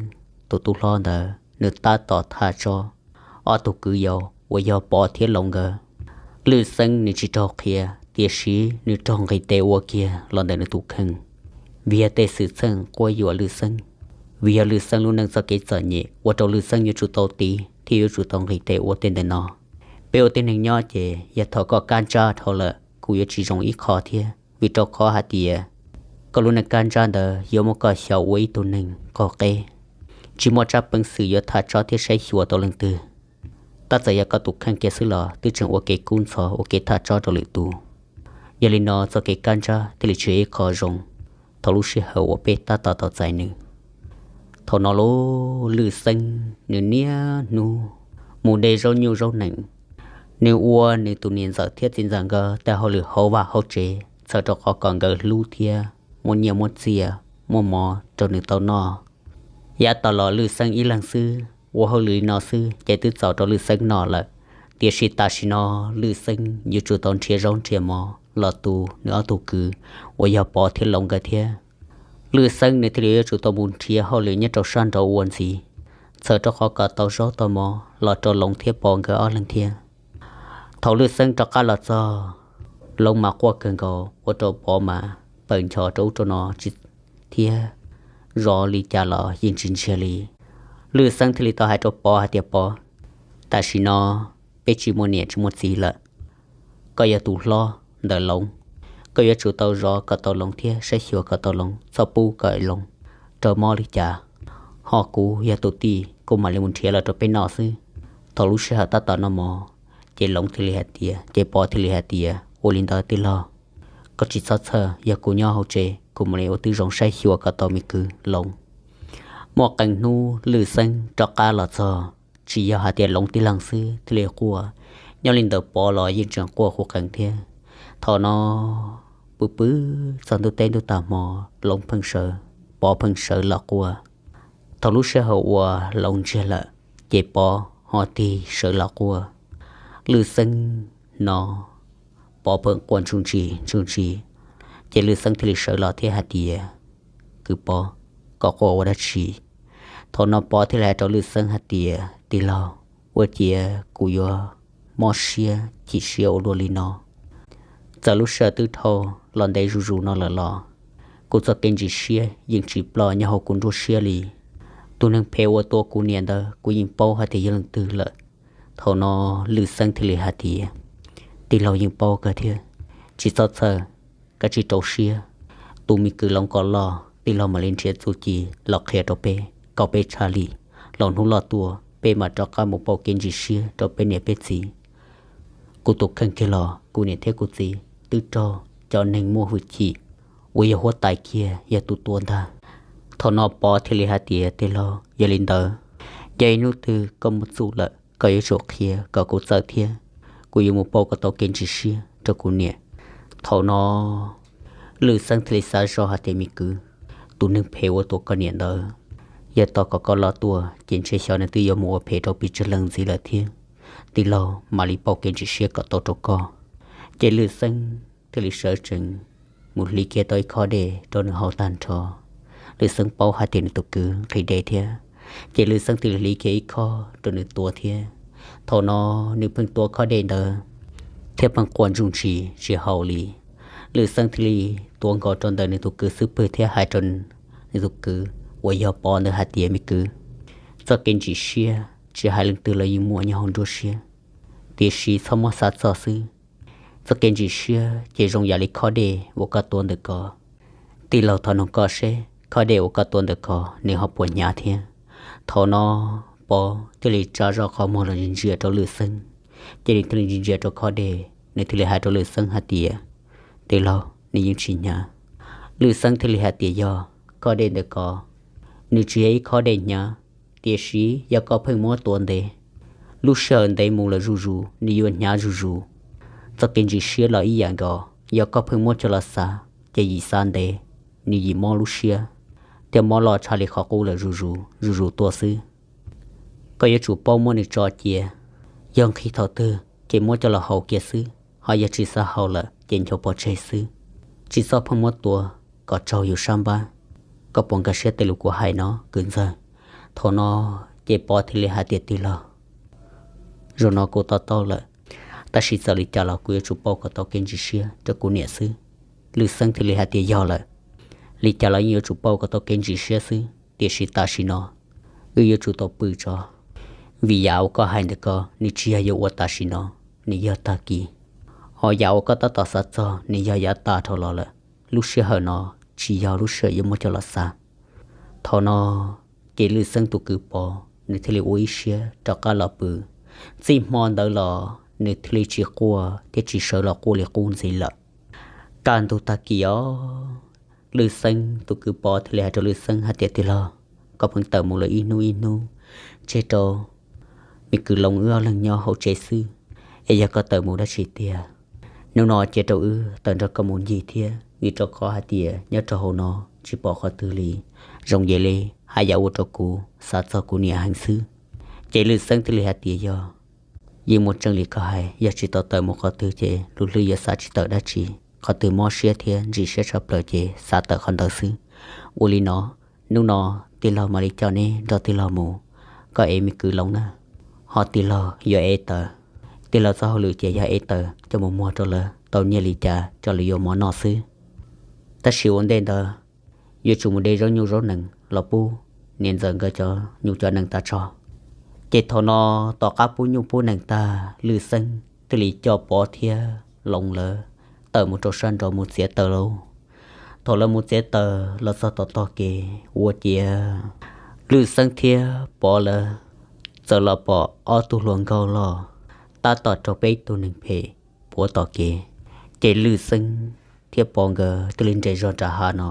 tus tub hlob ntawd, nws tab tom thaj tsob ob tug kwv yau uas yog Pov thiab Loos nkawd. Lwm Xeeb nws tsis raug qhia, tiam sis nws raug nqis tes ua kiag los ntawm nws tus kheej. Vim yog tej xwm txheej quab yuam Lwm Xeeb, vim yog Lwm Xeeb lub neej txoj kev txom nyem ua rau Lwm Xeeb yuav tsum tau tiv thiab yuav tsum tau nqis tes ua tej ntawm no. Peb ua tib neeg nyob ces yog thaum koj kab ntsab dhau lawm kuj yuav tsis zoo ib qho thiab, vim rau qhov hais tias koj lub neej kab ntsab ntawd yuav muab koj xyaum ua ib tug neeg qaug qeb, tsis muaj tsab peev xwm yuav thaj tsob thiab saib xyuas tau leej twg. Tab txawm yog koj tus kheej kiag xwb los twb tseem ua kev kub ntxhov ua kev thaj tsob rau lwm tus. Yog li no txoj kev kab ntsab thiaj li tsis yog ib qho zoo thaum lub sij hawm uas peb tab tom tau txais nws. Thaum no lauj, Lwm Xeeb nws niaj hnub mus de zaub nyuj zaub nees, nws ua nws tus niam ntxawm thiab txiv ntxawm nkawd tej hauj lwm hauv vaj hauv tsev txhawm rau qhov kom nkawd hlub thiab muab nyiaj muab txiaj muab mov rau nws tau noj. Yav tas los Lwm Xeeb ib leeg xwb ua hauj lwm li no xwb ces twb txaus rau Lwm Xeeb noj lawm. Tiam sis tam sim no Lwm Xeeb yuav tsum tau nrhiav zaub nrhiav mov los tu nws ob tug kwv uas yog Pov thiab Loos nkawd thiab. Lwm Xeeb nws thiaj li yuav tsum tau mus nrhiav hauj lwm nyob rau sab nraud ua ntxiv, txhawm rau qhov kom tau zaub tau mov los rau Loos thiab Pov nkawd ob leeg thiab. Thaum Lwm Xeeb rov qab los txog, Loos mas quaj kawg nkaus ua rau Pov mas tawm nchos rau ub rau no tsis, thiab zov li cas los yeej tsis ntsiag li. Lwm Xeeb thiaj li tau hais rau Pov hais tias, Pov, tam sim no peb tsis muaj niam tsis muaj txiv lawm. Koj yog tus hlob ntawm Loov, koj yuav tsum tau zov kom tau Loov thiab saib xyuas kom tau Loov, txhob pub kom Loov raug mob li cas. Ho kuv yog tus tij, kuv mam li mus nrhiav los rau peb noj xwb. Thaum lub sij hawm tab tom noj mov, ces Loov thiaj li hais tias, ces Pov thiaj li hais tias, ua li ntawd tij laug, koj tsis txhob txhawj, yog kuv nyob hauv tsev, kuv mam li ua tib zoo saib xyuas kom tau me kwv Loov. Muaj qee hnub Lwm Xeeb rov qab los txog, tsis yog hais tias Loov tib leeg xwb thiaj li quaj, nyob li ntawd Pov los yeej tseem quaj qus qees thiab. Thaum no pw pw txog ntuj teb ntuj tag hmo, Loov pheej sawv, Pov pheej sawv los quaj. Thaum lub sij hawm uas Loov ntsiag lawm, ces Pov ho tig sawv los quaj. Lwm Xeeb hnov Pov pheej quaj ntsuj ntsis ntsuj ntsis, ces Lwm Xeeb thiaj li sawv los thiab hais tias, kwv Pov, koj quaj ua dab tsi? Thaum no Pov thiaj li hais rau Lwm Xeeb hais tias, tij laug, ua ciav kuv yuav mob siab chim siab ua luaj li no. Txawm lub sij hawm twb dhau los ntev zuj zus no lawm los kuv txoj kev ntsis siab yeej tsis ploj nyob hauv kuv nruab siab li. Tus neeg phem uas tua kuv niam ntawd kuv yeej paub hais tias yog leej twg lawm. Thaum no Lwm Xeeb thiaj li hais tias, tij laug yeej paub kawg thiab, tsis txhob txhawj, kav tsij rau siab. Tus me kwv Loov kom loj, tij laug mam li nrhiav txuj ci los qhia rau peb kom peb tshaj li, los hnub loj tuaj peb mam rov qab mus pauj kev ntsis siab rau peb niam peb txiv. Kuv tus kheej kiag los kuv niam thiab kuv txiv twb raug cov neeg muaj hwj chim uas yog huab tais kiag yog tus tua ntag. Thaum no Pov thiaj li hais tias, tij laug, yog li ntawd, yog ib hnub twg koj muaj txuj lawm koj yuav tsum qhia kom kuv txawj thiab, kuv yuav mus pauj kom tau kev ntsis siab rau kuv niam. Thaum no Lwm Xeeb thiaj li xav zoj hais tias, me kwv, tus neeg phem uas tua koj niam ntawd, yog tos kom koj loj tuaj ces ntshe xyov nws twb yuav mus ua phem rau pes tsawg leej ntxiv lawm thiab. Tij laug mam li pauj kev ntsis siab kom tau rau koj. Ces Lwm Xeeb thiaj li sawv tsees mus hliv kiag tau ib khob dej rau nws haus tag nrho. Lwm Xeeb paub hais tias nws tus kwv nqhis dej thiab, ces Lwm Xeeb thiaj li hliv kiag ib khob rau nws tua thiab. Thaum no nws pheej tua khob dej ntawd thiab pheej quaj ntsuj ntsis tsis haus li. Lwm Xeeb thiaj li tuav nkaus rau ntawm nws tus kwv xub pwg thiab hais rau nws tus kwv uas yog Pov ntawd hais tias, me kwv, txoj kev ntsis siab tsis hais leej twg los yeej muaj nyob hauv nruab siab, tiam sis txhob muab xav txog xwb. Txoj kev ntsis siab ces zoo yam li khob dej uas koj tua ntawm ko. Tij laug thov nug koj seb khob dej uas koj tua ntawm ko nws ho puas hnyav thiab? Thaum no Pov thiaj li tsa zoj qhov muag los ntsia rau Lwm Xeeb, ces nws thiaj li ntsia ntsia rau khob dej, nws thiaj li hais rau Lwm Xeeb hais tias, tij laug, nws yeej tsis hnyav. Lwm Xeeb thiaj li hais tias, yog khob dej ntawm ko, nws tsis yog ib khob dej hnyav, tiam sis yog koj pheej muab tua ntev, lub sij hawm ntev mus lawm zuj zus nws yuav hnyav zuj zus. Txoj kev ntsis siab los ib yam nkaus, yog koj pheej muab coj los xav ces yim xav ntev, nws yim mob lub siab, thiaj mob loj tshaj li qhov qub lawm zuj zus zuj zus tuaj xwb. Koj yuav tsum paub muab nws tso cia, yog nqhis thaum twg ces muab coj los haus kiag xwb, ho yog tsis xav haus lawm ces ncho pov tseg xwb. Tsis txhob pheej muab tua kom raug yus sab npab. Koj puas nkag siab tej lus kuv hais no kwv ntxawg? Thaum no ces Pov thiaj li hais tias, tij laug, zaum no kuv to taub lawm, tab sis txawm li cas los kuv yuav tsum pauj kom tau kev ntsis siab rau kuv niam xwb. Lwm Xeeb thiaj li hais tias, yog lawm, li cas los yeej yuav tsum pauj kom tau kev ntsis siab xwb, tiam sis tam sim no wb yuav tsum tau pw tso, vim yam uas koj hais ntawm ko nws tsis yog yuav ua tam sim no, nws yog tag kis, ho yam uas koj tab tom xav txog nws yog yav tag dhau los lawm. Lub sij hawm no tsis yog lub sij hawm yuav muab coj los xav. Thaum no ces Lwm Xeeb tus kwv Pov nws thiaj li ua ib siab rov qab los pw. Txij hmo ntawd los nws thiaj li tsis quaj thiab tsis sawv los quaj li qub ntxiv lawm. Kaj ntug tag kis os, Lwm Xeeb tus kwv Pov thiaj li hais rau Lwm Xeeb hais tias, tij laug, koj pheej tawm mus lawm ib hnub ib hnub, tseg rau me kwv Loov wb ob leeg nyob hauv tsev xwb, es yog koj tawm mus dab tsi tiag? Hnub no cia rau wb tawm nrog koj mus ncig thiab, vim rau qhov hais tias nyob rau hauv no tsis pom qhov twg li, zoo yam li haj yam ua rau kuv xav txog kuv niam heev xwb. Ces Lwm Xeeb thiaj li hais tias, yog, yeej muaj tseeb li koj hais, yog tsis tau tawm mus qhov twg ces lub hlwb yuav xav tsis tawm dab tsi, qhov twg mob siab thiab ntsim siab tshaj plaws ces xav tawm qhov ntawd xwb. Ua li no, hnub no tij laug mam li coj neb nrog tij laug mus, koj ev me kwv Loov na, ho tij laug yuav ev taws. Tij laug txoj hauj lwm ces yog ev taws coj mus muag rau lawv tau nyiaj li cas coj los yuav mov noj xwb. Tab sis ua ntej ntawd yuav tsum mus de zaub nyuj zaub nees los pub niam ntxawm nkawd cov nyuj cov nees tas tso. Ces thaum no tom qab pub nyuj pub nees tag, Lwj Xeeb thiaj li coj Pov thiab Loos lawv tawm mus rau sab nraud mus txiav taws lauj. Thaum lawv mus txiav taws los txog tom tog kev ua ciav Lwj Xeeb thiab Pov lawv txawm los pom ob tug hluas nkauj loj tab tom raug peb tug neeg phem puav tom kev. Ces Lwj Xeeb thiab Pov nkawd thiaj li nres zog nram hav no.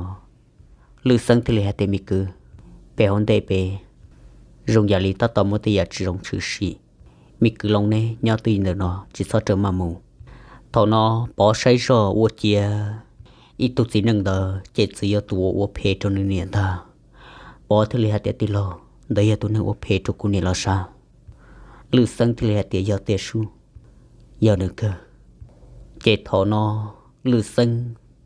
Lwj Xeeb thiaj li hais tias, Me kwv, peb hauv ntej peb zoo yam li tab tom muaj tej yam tsis zoo tshwm sim. Me kwv Loos, neb nyob twj ywm ntawm no tsis txhob rawm maj mus. Thaum no Pov saib zog ua ciav ib tug txiv neej ntawd ces txawm yog tus uas ua phem rau nws niam ntag. Pov thiaj li hais tias, Tij laug, ntawd yog tus neeg ua phem rau kuv niam los sav? Lwj Xeeb thiaj li hais tias, Yog tiag sub, yog nws kawg. Ces thaum no Lwj Xeeb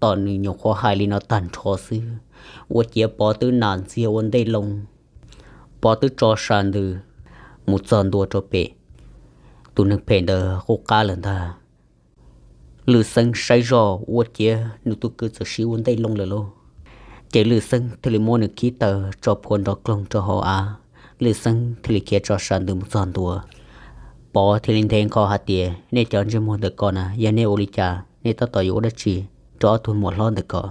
tos nws nyuam qhuav hais li no tag nrho xwb, ua ciav Pov twb nas ntxiag ua ntej loo. Pov twb tso sam ntws mus txog ntua rau pem tus neeg phem ntawd qub qab lawm ntag. Lwj Xeeb saib zoj ua ciav nws tus kwv txawm siv ua ntej loo lawm lauj. Ces Lwj Xeeb thiaj li muab nws khib taws tso phua nrov kloog rau hauv av. Lwj Xeeb thiaj li khiav tso sam ntws mus txog ntua. Pov thiaj li nthe nkho hais tias, Nej cov ntsej muag ntawm ko na, yog nej ua li cas, nej tab tom yuav ua dab tsi rau ob tug muam hlob ntawm ko?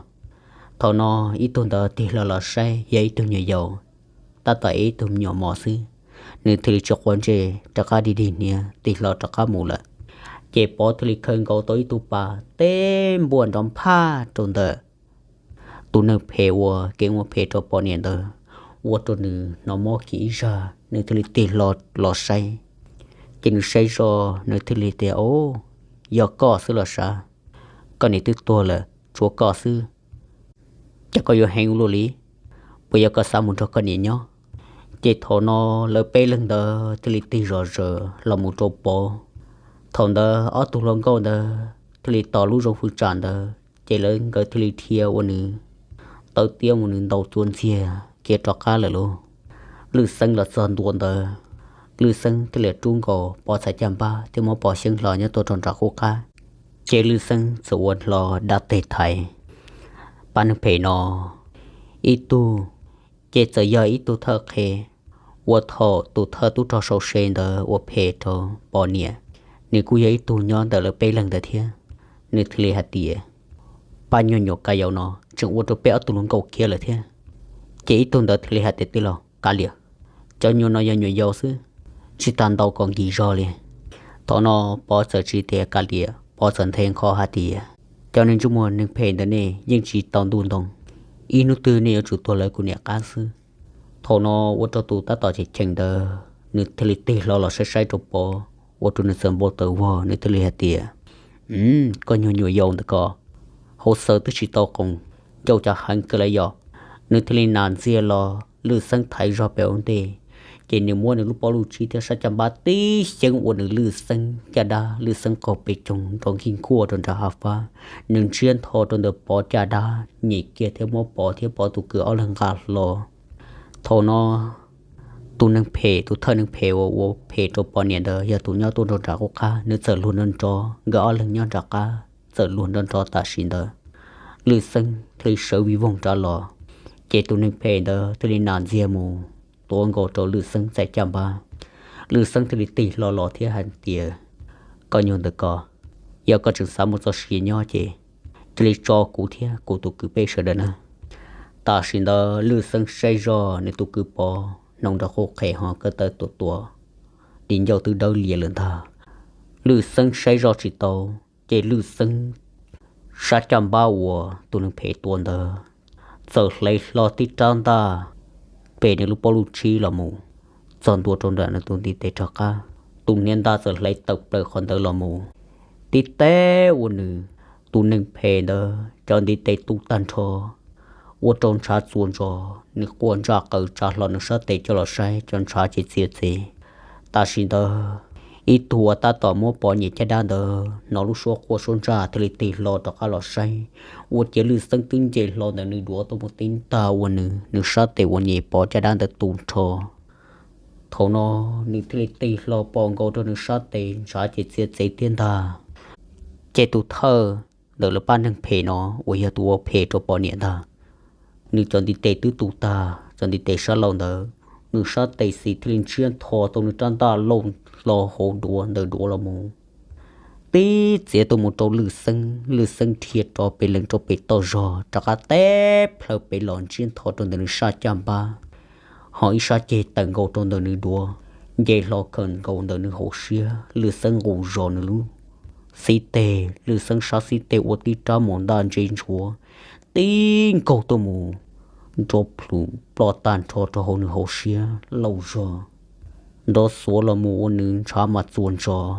Thaum no ib tug ntawd tig hlo los saib yog ib tug nyuam yaus tab tom ev ib tug me nyuam mos xwb. Nws thiaj li tsis quav ntsej, rov qab dig dig hniav tig hlo rov qab mus lawm. Ces Pov thiaj li khaws nkaus tau ib tug pas teb npuaj nrov nphaj rau ntawm tus neeg phem uas kev ua phem rau Pov niam ntawd, ua rau nws hnov mob kiag ib zag, nws thiaj li tig hlo los saib. Ces nws saib zoj nws thiaj li tias, Au, yog koj xwb los sav? Koj niam twb tuag lawm, tshuav koj xwb. Cas koj yuav heev ua luaj li? Puas yog koj xav mus nrog koj niam nyob? Ces thaum no lawv peb leeg ntawd thiaj li tig zom zaws los mus rau Pov. Thaum ntawd ob tug hluas nkauj ntawd thiaj li tos lub zoo fwv tsam ntawd, ces lawv nkawd thiaj li dhia ua nws tawv tiab ua nws ntaus cua ntxiag khiav rov qab lawm lauj. Lwj Xeeb los txog ntua ntawd, Lwj Xeeb thiaj li rub nkaus Pov txhais caj npab thiab muab Pov xyeeb hlo nyob tuaj rau nram qub qab. Ces Lwj Xeeb txawm ua hlo dab teg thaiv pab neeg phem no. Ib tug ces txawm yog ib tug thawj qhev uas thaum tus thawj tub rog sau se ntawd ua phem rau Pov niam, nws kuj yog ib tug nyob ntawm lawv peb leeg ntawd thiab. Nws thiaj li hais tias, Pab nyuag nyuam ka yaus no tseem ua rau peb ob tug hluas nkauj khiav lawm thiab. Ces ib tug ntawd thiaj li hais tias, Tij laug, kav liam, cov nyuag no yog nyuam yaus xwb, tsis tas ntau kom nkis zog li. Thaum no Pov txawm tsis tias kav liam, Pov txawm nthe nkho hais tias, Cov neeg ntsej muag neeg phem ntawm nej yeej tsis tau ntuj ntoo, ib hnub twg nej yuav tsum tuag lawv kuv niam qab xwb. Thaum no ua rau tus tab tom cheem cheem ntawd nws thiaj li tig hlo los saib saib rau Pov, ua rau nws txawm npau taws vog, nws thiaj li hais tias, Koj nyuag nyuam yaus ntawm ko, hauv xaws twb tsis tau qoos, ncauj cas heev kawg li yom. Nws thiaj li nas ntxiag los, Lwj Xeeb thaiv zog pem hauv ntej, ces nws muab nws lub pob lub tsib thiab sab caj npab tib xyeeb ua nws Lwj Xeeb caj dab, Lwj Xeeb qaug pes coog nrov nkig nkuaj rau nram hav fab. Nws ntsiab ntho rau ntawm Pov caj dab, nyem kiag thiab muab Pov thiab Pov tus kwv ob leeg nqa hlo. Thaum no tus neeg phem, tus thawj neeg phem uas ua phem rau Pov niam ntawd yog tus nyob tuaj nram qub qab, nws txawm luag nrov nrov, nkawd ob leeg nyob nram qab txawm luag nrov nrov tam sim ntawd. Lwj Xeeb thiaj li sawv vij voog rov los, ces tus neeg phem ntawd thiaj li nas ntxiag mus tuav nkaus rau Lwj Xeeb txhais caj npab. Lwj Xeeb thiaj li tig hlo los thiab hais tias, Koj nyuag ntawm ko, yog koj tseem xav mus txoj sia nyob ces cia li tso kuv thiab kuv tus kwv peb sawv daws na. Tam sim ntawd Lwj Xeeb saib zoj nws tus kwv Pov hnoos nrog qub qhe ho ko taw tuam tuam, di ncauj twb dawb lias lawm ntag. Lwj Xeeb saib zoj tsis tau, ces Lwj Xeeb sab caj npab uas tus neeg phem tua ntawd txawm hlais hlo tib rab ntaj pem nws lub pob lub tsib los mus txog ntua rau nram nws tus ntiv tes rov qab. Tus hniav ntaj txawm hlais tawm plaws qhov ntawd los mus, tib teb ua nws tus neeg phem ntawd cov ntiv tes tu tag nrho, ua rau ntshav txuas ntsos, nws quaj ntsaj qaws tsa hlo nws sab tes coj los saib cov ntshav ces txiav txev. Tam sim ntawd ib tug uas tab tom muab Pov niam caj dab ntawd hnov lub suab quaj suab ntsaj thiaj li tig hlo rov qab los saib, ua ciav Lwj Xeeb twb nce hlo ntawm nws duav tuaj mus tib ntag ua nws, nws sab tes uas nyem Pov caj dab ntawd tu nrho. Thaum no nws thiaj li tig hlo pom nkaus rau nws sab tes ntshav ces txiav txev tiag ntag. Ces tus thawj ntawm lawv pab neeg phem no uas yog tus ua phem rau Pov niam ntag, nws cov ntiv tes twb tu tag, cov ntiv tes sab laug ntawd nws sab tes xis thiaj li ntsiab ntho tau nws rab ntaj lauj hlo hauv duav ntawm duav los mus, tib txiav tuaj mus rau Lwj Xeeb. Lwj Xeeb dhia rov pem lees rau pem toj zog rov qab teb plhaw pem los ntsiab ntho rau ntawm nws sab caj npab, ho ib sab ceg tawm nkaus rau ntawm nws duav, nce hlo khawm nkaus ntawm nws hauv siab. Lwj Xeeb nqus zog nws lub xib teg, Lwj Xeeb sab xib teg ua tib rab mus ntaj ntse ntsuav, tib nkaug tuaj mus nrov plhum ploj tag nrho rau hauv nws hauv siab lauj zog, nrov xuav los mus ua nws ntshav mas txuas ntsos.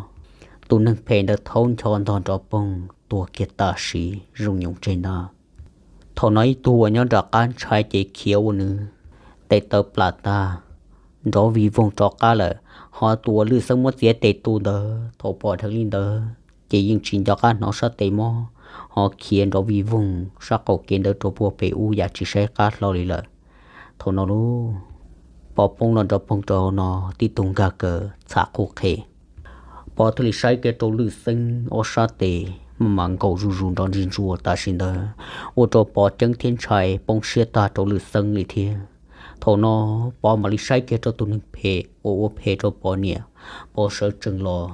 Tus neeg phem ntawd thaub ncho ntog nrov poog tuag kiag tam sim zoo nyoos tseg ntag. Thaum no ib tug uas nyob nram qab ntshai ces khiav ua nws tes taw plam tag, nrov vij voog rov qab lawm. Ho tus uas Lwj Xeeb muab txiav tes tu ntawd thaum pom dheev li ntawd ces yeej tsis nco qab hnov sab tes mob, ho khiav nrov vij voog sab qaum kev ntawd rau puag pem ub yam tsis saib qab hlo li lawm. Thaum no lauj, Pov poob los nrov poog rau hauv no tib tug nkag kawg txhav qhuj qhe. Pov thiaj li saib kiag rau Lwj Xeeb ob sab tes maj mam nkaum zuj zus nrov ntsuag ntsuag tam sim ntawd, ua rau Pov ceeb thiab ntshai poob siab tag rau Lwj Xeeb li thiab. Thaum no Pov mam li saib kiag rau tus neeg phem uas ua phem rau Pov niam. Pov sawv tsees los,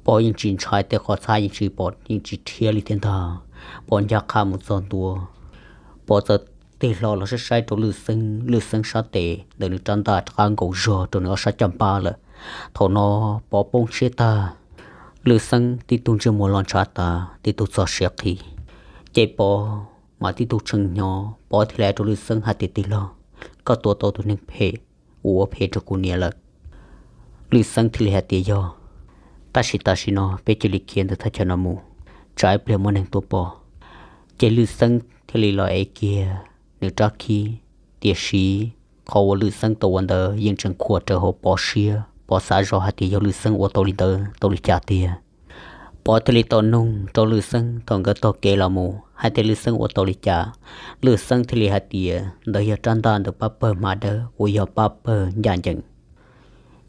Pov yeej tsis ntshai tej qhov txhab yeej tsis pom yeej tsis rhiab li thiab ntag. Pov ncaj qha mus txog ntua, Pov txawm tig hlo los saib saib rau Lwj Xeeb, Lwj Xeeb sab tes ntawm nws rab ntaj rov qab nkaus zog rau nws ob sab caj npab lawm. Thaum no Pov poob siab tag, Lwj Xeeb tib tug ntsej muag los ntshav tas tib tug txog siav qhi. Ces Pov mas tib tug tshee hnyo, Pov thiaj li hais rau Lwj Xeeb hais tias, Tij laug, koj tua tau tus neeg phem uas ua phem rau kuv niam lawm? Lwj Xeeb thiaj li hais tias, Yog, tab sis tam sim no peb cia li khiav ntawm thaj chaw no mus, tsam ib pliag muaj neeg tuaj pom. Ces Lwj Xeeb thiaj li los ev kiag nws rab khib. Tiam sis qhov uas Lwj Xeeb tau ua ntawd yeej tseem khuam raws hauv Pov siab. Pov xav zoj hais tias yog Lwj Xeeb ua tau li ntawd tau li cas tiag. Pov thiaj li tau noog rau Lwj Xeeb thaum nkawd taug kev los mus hais tias Lwj Xeeb ua tau li cas. Lwj Xeeb thiaj li hais tias ntawd yog rab ntaj ntawm pab pawg hma dawb uas yog pab pawg ncaj ncees.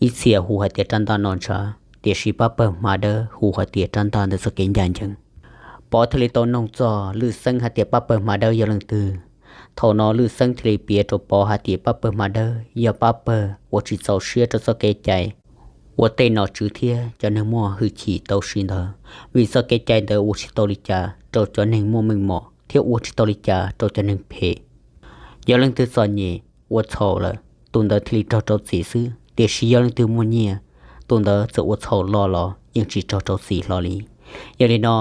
Ib txhia hu hais tias rab ntaj noj ntshav, tiam sis pab pawg hma dawb hu hais tias rab ntaj ntawm txoj kev ncaj ncees. Pov thiaj li tau noog txog Lwj Xeeb hais tias pab pawg hma dawb yog leej twg. Thaum no Lwj Xeeb thiaj li piav rau Pov hais tias pab pawg hma dawb yog pab pawg uas tsis txaus siab rau txoj kev cai uas tej nom tswv thiab cov neeg muaj hwj chim tau siv ntawd, vim txoj kev cai ntawd ua tsis tau li cas rau cov neeg muaj meej mom thiab ua tsis tau li cas rau cov neeg phem. Yog leej twg txom nyem ua txhaum lawm, tus ntawd thiaj li raug rau txim xwb, tiam sis yog leej twg muaj nyiaj, tus ntawd txawm ua txhaum loj los yeej tsis raug rau txim hlo li. Yog li no,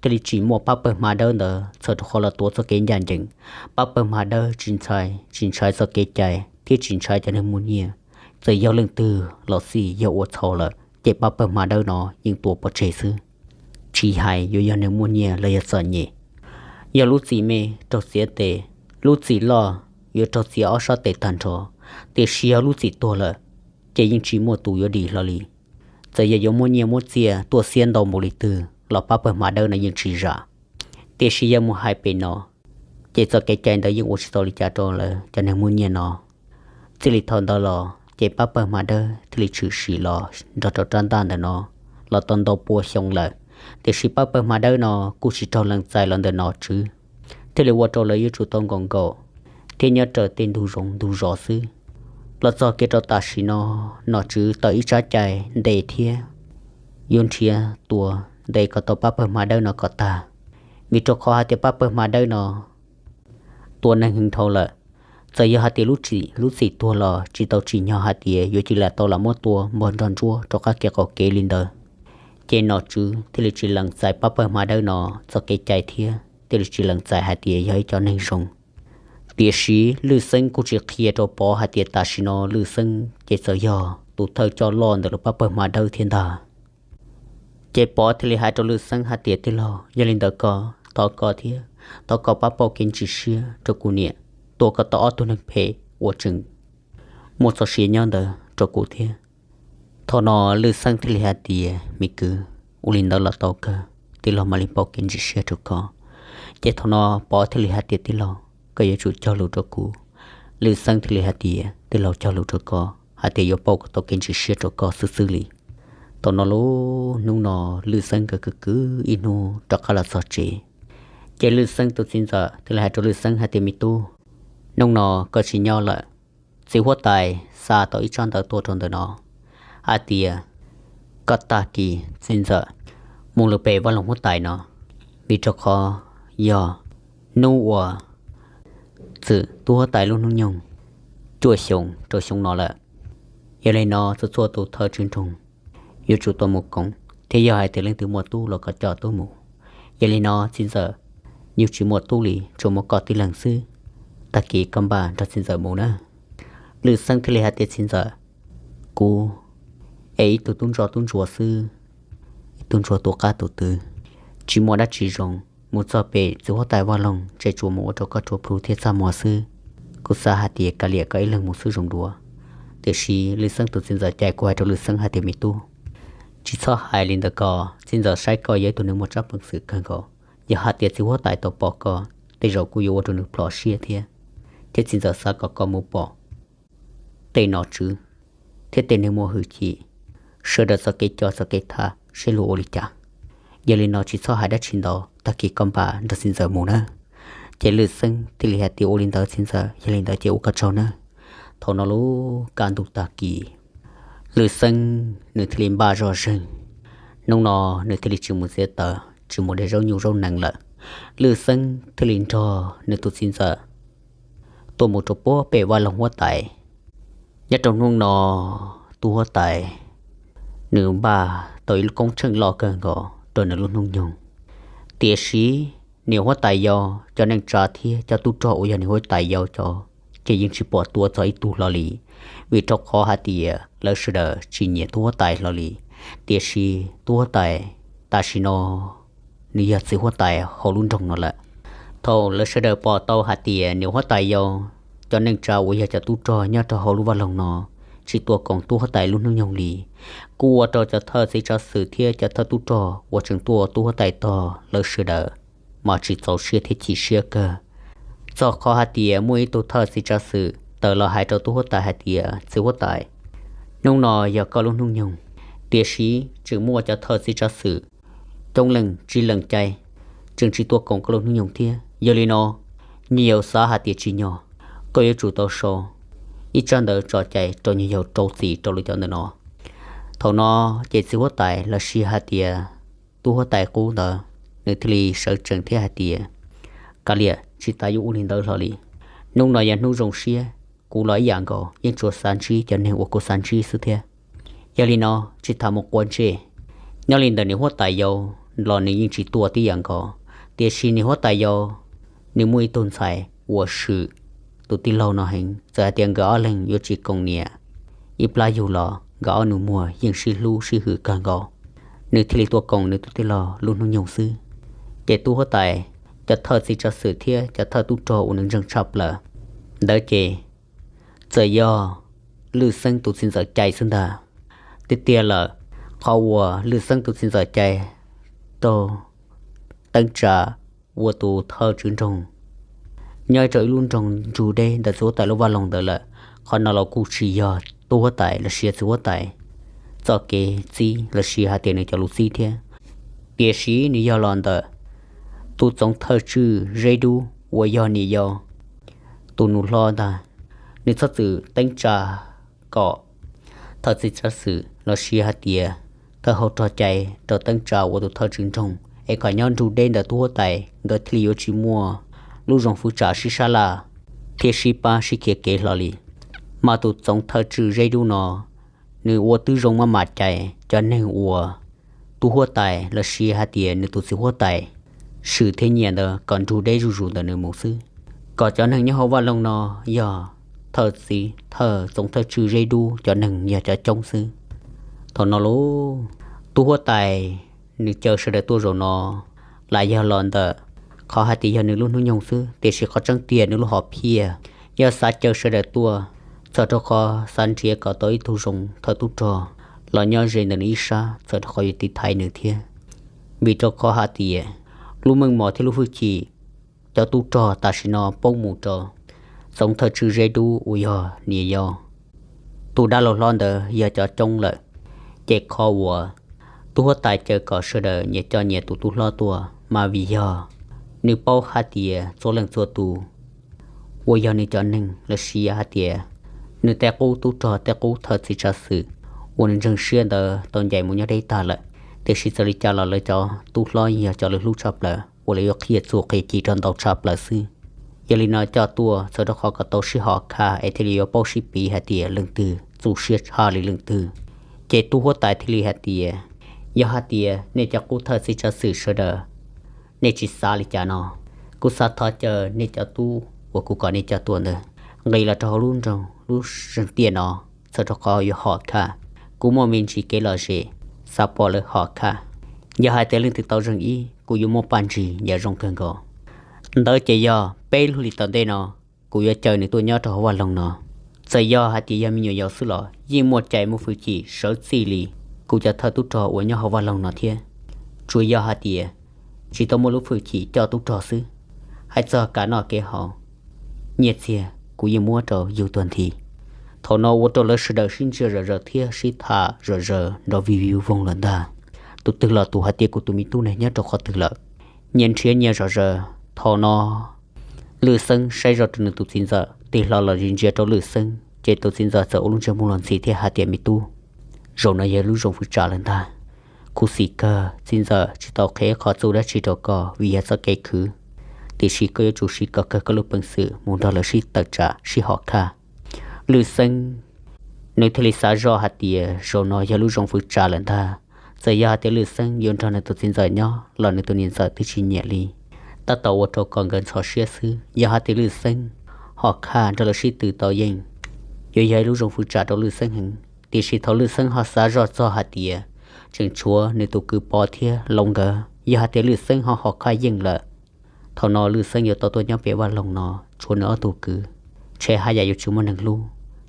thiaj li tsis muaj pab pawg hma dawb ntawd txhawm rau qhov los tuav txoj kev ncaj ncees. Pab pawg hma dawb tsis ntshai, tsis ntshai txoj kev cai thiab tsis ntshai cov neeg muaj nyiaj. Txawm yog leej twg los xij, yog ua txhaum lawm ces pab pawg hma dawb no yeej tua pov tseg xwb, tsis hais yuav yog neeg muaj nyiaj los yog txom nyem. Yog lub txim me raug txiav tes, lub txim loj yuav raug txiav ob sab tes tag nrho, tiam sis yog lub txim tuag lawm ces yeej tsis muaj tus yuav dim hlo li. Txawm yog yuav muab nyiaj muab txiaj tuaj xiab ntau npaum li twg los pab pawg hma dawb no yeej tsis zam. Tiam sis yog mus hais pem no, ces txoj kev cai ntawd yeej ua tsis tau li cas rau lawv cov neeg muaj nyiaj no. Txij li thaum ntawd los ces pab pawg hma dawb thiaj li tshwm sim los nrog rau rab ntaj ntawm no los tau ntau pua xyoo lawm, tiam sis pab pawg hma dawb no kuj tsis raug lees txais los ntawm nom tswv, thiaj li ua rau lawv yuav tsum tau nkaum nkaum thiab nyob raws tej ntug zoov ntug zos xwb. Los txog kiag rau tam sim no, nom tswv tau ib tsab cai ntes thiab yuav nrhiav tua ntes kom tau pab pawg hma dawb no kom tag, vim rau qhov hais tias pab pawg hma dawb no tua neeg heev dhau lawm. Txawm yog hais tias lub txim, lub txim tuag los tsis tau tsim nyog hais tias yuav cia li tau lam muab tua npog nrog ntsuab rau qab kev qaum kev li ntawd, ces nom tswv thiaj li tsis lees txais pab pawg hma dawb no txoj kev cai thiab thiaj li tsis lees txais hais tias yog ib cov neeg zoo. Tiam sis Lwj Xeeb kuj tsis qhia rau Pov hais tias tam sim no Lwj Xeeb ces txawm yog tus thawj coj loj ntawm lub pab pawg hma dawb thiab ntag. Ces Pov thiaj li hais rau Lwj Xeeb hais tias, Tij laug, yog li ntawd ko, thov koj thiab thov koj pab pauj kev ntsis siab rau kuv niam, tua kom tau ob tug neeg phem uas tseem muaj txoj sia nyob ntawd rau kuv thiab. Thaum no Lwj Xeeb thiaj li hais tias, Me kwv, ua li ntawd los tau kawg, tij laug mam li pauj kev ntsis siab rau koj. Ces thaum no Pov thiaj li hais tias, Tij laug, koj yuav tsum cog lus rau kuv. Lwj Xeeb thiaj li hais tias, Tij laug cog lus rau koj hais tias yuav pauj kom tau kev ntsis siab rau koj xwb xwb li. Thaum no lub hnub no Lwj Xeeb nkawd kwv kwv ib hnub rov qab los txog tsev. Ces Lwj Xeeb tus txiv ntxawm thiaj li hais rau Lwj Xeeb hais tias, Me tub, hnub no koj tsis nyob lawm, Txiv huab tais xa tau ib tsab ntawv tuaj rau ntawm no hais tias kom tag kis txiv ntxawm mus lawm pem vaj loog huab tais no, vim rau qhov yog hnub uas txwm tub huab tais lub hnub nyoog cuaj xyoo rau xyoo no lawm. Yog li no txhua txhua tus thawj tswj nroog yuav tsum tau mus koom, thiab yog hais tias leej twg muaj tub los kom coj tub mus. Yog li no txiv ntxawm yus tsis muaj tub li, tsuas muaj koj tib leeg xwb, tag kis koj npaj nrog txiv ntxawm mus na. Lwm Xeeb thiaj li hais tias txiv ntxawm, kuv es ib tug tub ntsuag tub ntsuag xwb, ib tug ntsuag tus qab tus twg, tsis muaj dab tsi zoo, mus txog pem txiv huab tais vaj loog ntshe tsuas mus ua rau koj tsuav plhu thiab txaj muag xwb. Kuv xav hais tias kav liam koj ib leeg mus xwb zoo dua. Tiam sis Lwm Xeeb tus txiv ntxawm cais kuv hais rau Lwm Xeeb hais tias me tub, tsis txhob hais li ntawd ko, txiv ntxawm saib koj yog ib tug neeg muaj tsab peev xwm kawg nkaus. Yog hais tias txiv huab tais tau pom koj, tej zaum kuj yuav ua rau nws plho siab thiab. Thiab txiv ntxawm xav kom koj mus pom tej nom tswv thiab tej neeg muaj hwj chim, sawv daws txoj kev coj txoj kev tham seb luag ua li cas. Yog li no tsis txhob hais dab tsi ntau, tag kis koj npaj nrog txiv ntxawm mus na. Ces Lwm Xeeb thiaj li hais tias ua li ntawd txiv ntxawm, yog li ntawd ces ua koj tsaug na. Thaum no lub kaj ntug tag kis, Lwm Xeeb nws thiaj li npaj zog zeeg. Hnub no nws thiaj li tsis mus txiav taws tsis mus de zaub nyuj zaub nees lawm. Lwm Xeeb thiaj li nrog nws tus txiv ntxawm tuaj mus rau puag pem vaj loog huab tais. Nyob rau hnub no tub huab tais nws npaj tau ib lub koob tsheej loj kawg nkaus rau nws lub hnub nyoog. Tiam sis niam huab tais yau, cov neej tsa thiab cov tub rog uas yog niam huab tais yau cov ces yeej tsis pom tua txog ib tug hlo li, vim rau qhov hais tias lawv sawv daws tsis nyiam tub huab tais hlo li. Tiam sis tub huab tais tam sim no nws yog txiv huab tais hauv lub nroog no lawm. Thaum lawv sawv daws pom tau hais tias niam huab tais yau, cov neej tsa uas yog cov tub rog nyob rau hauv lub vaj loog no tsis tuaj koom tub huab tais lub hnub nyoog li, kuj ua rau cov thawj txiv tsav xwm thiab cov thawj tub rog uas tseem tuaj tub huab tais tog lawv sawv daws mas tsis txaus siab thiab chim siab kawg. Txog qhov hais tias muaj ib tug thawj txiv tsav xwm tawm los hais rau tub huab tais hais tias txiv huab tais, hnub no yog koj lub hnub nyoog, tiam sis tseem muaj cov thawj txiv tsav xwm coob leej tsis lees cai, tseem tsis tuaj koom koj lub hnub nyoog thiab. Yog li no, nyias yau xav hais tias tsim nyog koj yuav tsum tau sau ib tsab ntawv tso cai rau nyias yau rau txim rau lawv cov ntawm no. Thaum no ces txiv huab tais los sis hais tias tub huab tais qub ntawd nws thiaj li sawv tsees thiab hais tias, kav liam, tsis tas yuav ua li ntawd hlo li. Hnub no yog hnub zoo siab, kuv los ib yam nkaus yeej tsuas xav ntsib cov neeg uas kuv xav ntsib xwb thiab. Yog li no tsis tas mus quav ntsej, nyob li ntawm niam huab tais yau los nws yeej tsis tuaj tib yam nkaus, tiam sis niam huab tais yau nws muaj ib tug ntxhais uas swm tus tij laug no heev, txawm hais tias nkawd ob leeg yuav tsis koom niam ib plab yug los nkawd ob nus muag yeej sib hlub sib hwm kawg nkaus. Nws thiaj li tuaj koom nws tus tij laug lub hnub nyoog xwb. Ces tub huab tais, cov thawj txiv tsav xwm thiab cov thawj tub rog uas nws ntseeg tshaj plaws ntawd ces txawm yog Lwm Xeeb tus txiv ntxawm cai xwb ntag. Tiag tiag lawm, qhov uas Lwm Xeeb tus txiv ntxawm cai rau Teeb Tsa ua tus thawj tswv nroog nyob rau ib lub nroog nrug deb ntawm txiv huab tais lub vaj loog ntawd lawm, qhov no los kuj tsis yog tub huab tais los sis txiv huab tais txoj kev txib los sis hais tias nws cov lus txib thiab, tiam sis nws yog los ntawm tus txoov thawj tswj Zeb Dub uas yog niam yau tus nus hlob ntag. Nws txhob txwm Teeb Tsa kom thawj txiv tsav xwm los sis hais tias thawj hauv rog cai rau Teeb Tsa ua tus thawj tswv nroog es kom nyob nrug deb ntawm tub huab tais, nkawd thiaj li yuav tsis muaj lub zoo fwv tsam sib sab laj thiab sib pab sib khiav kev hlo li. Mas tus txoov thawj tswj Zeb Dub no, nws ua twb zoo maj mam cai cov neeg uas tub huab tais los sis hais tias nws tus txiv huab tais swm thiab nyiam ntawd kom nrug deb zuj zus ntawm nws mus xwb, kom cov neeg nyob hauv vaj loog no yog thawj txiv thawj txoov thawj tswj Zeb Dub cov neeg yog cov coob xwb. Thaum no lauj, tub huab tais nws caw sawv daws tuaj zaum no los yog los ntawm qhov hais tias yog nws lub hnub nyoog xwb, tiam sis qhov tseeb tiag nws lub hom phiaj yog xav caw sawv daws tuaj txawm rau qhov xav nrhiav kom tau ib tug zoo thawj tub rog los nyob ze ntawm nws ib sab txawm rau qhov yuav tiv thaiv nws thiab. Vim rau qhov hais tias lub meej mom thiab lub hwj chim cov tub rog tam sim no poob mus rau txoov thawj tswj Zeb Dub uas yog niam yau tus dab laug hlob ntawd yog cov coob lawm, ces qhov uas tub huab tais caw kom sawv daws nyias coj nyias tus tub hlob tuaj mas vim yog nws paub hais tias txhua leej txhua tus uas yog nws cov neeg los sis hais tias nws tej qub tub rog tej qub thawj txiv tsav xwm uas nws ntseeg siab ntawd tau ncaim mus nyob deb tag lawm. Tiam sis txawm li cas los lawv cov tub hlob yeej yog cov lawv hlub tshaj plaws uas lawv yuav qhia txuj qhia ci rau ntau tshaj plaws xwb. Yog li no coj tuaj txhawm rau qhov kom tau sib hom khaj es thiaj li yuav paub sib piv hais tias leej twg txuj siab tshaj li leej twg. Ces tub huab tais thiaj li hais tias, yog hais tias nej cov qub thawj txiv tsav xwm sawv daws nej tsis xav li cas no, kuv xav thov caw nej cov tub uas kuv kom nej coj tuaj ntawd nqis los rau hauv lub nroog lub zeeg tiaj no, txhawm rau qhov yuav hom khaj. Kuv muaj me ntsis kev lom zem, xav pom lawv hom khaj. Yog hais tias leej twg tau zeeg ib, kuv yuav muab paj ntsig yam zoo kawg nkaus. Ntawd ces yog peb lub hlis tom ntej no kuv yuav caw nws tuaj nyob rau hauv vaj loog no. Txawm yog hais tias yog me nyuam yaus xwb los yeej muaj cai muaj hwj chim sawv txij li kuv cov thawj tub rog uas nyob hauv vaj loog no thiab. Tsuas yog hais tias tsis tau muaj lub hwj chim coj tub rog xwb, hais txog kev noj kev haus, nyiaj txiag kuv yeej muab rau yus tuag nthi. Thaum no ua rau lawv sawv daws sib ntsia zom zaws thiab sib tham zom zaws nrov vij vij voog lawm ntag. Tus twg los tus hais tias kuv tus me tub ne nyob rau qhov twg lawm. Nyias nrhiav nyias zom zaws. Thaum no Lwj Xeeb saib zoj rau nws tus txiv ntxawm, tig hlo los ntsia rau Lwj Xeeb, ces tus txiv ntxawm txawm ua lub ntsej muag los ntxhi thiab hais tias, me tub, zaum no yog lub zoo fwv tsam lawm ntag. Khuv xim kawg, txiv ntxawm tsis tau qhia qhov txuj dab tsi rau koj vim yog txoj kev khwv, tiam sis koj yuav tsum siv kom kawg koj lub peev xwm mus nrog lawv sib tawm tsam sib hom khaj. Lwj Xeeb nws thiaj li xav zoj hais tias zaum no yog lub zoo fwv tsam lawm ntag. Txawm yog hais tias Lwj Xeeb yuav nrog nws tus txiv ntxawm nyob los nws tus niam ntxawm twb tsis nyiam li. Tab tom ua rau kom nkawd ntxhov siab xwb. Yog hais tias Lwj Xeeb hom khaj nrog lawv sib tw tau yeej, yuav yog ib lub zoo fwv tsam rau Lwj Xeeb heev. Tiam sis thaum Lwj Xeeb ho xav zoj txog hais tias tseem tshuav nws tus kwv Pov thiab Loos nkawd, yog hais tias Lwj Xeeb ho hom khaj yeej lawm, thaum no Lwj Xeeb yuav tau tuaj nyob pem vaj loog no tshuav nws ob tug kwv, ntshe haj yam yuav tsis muaj neeg hlub.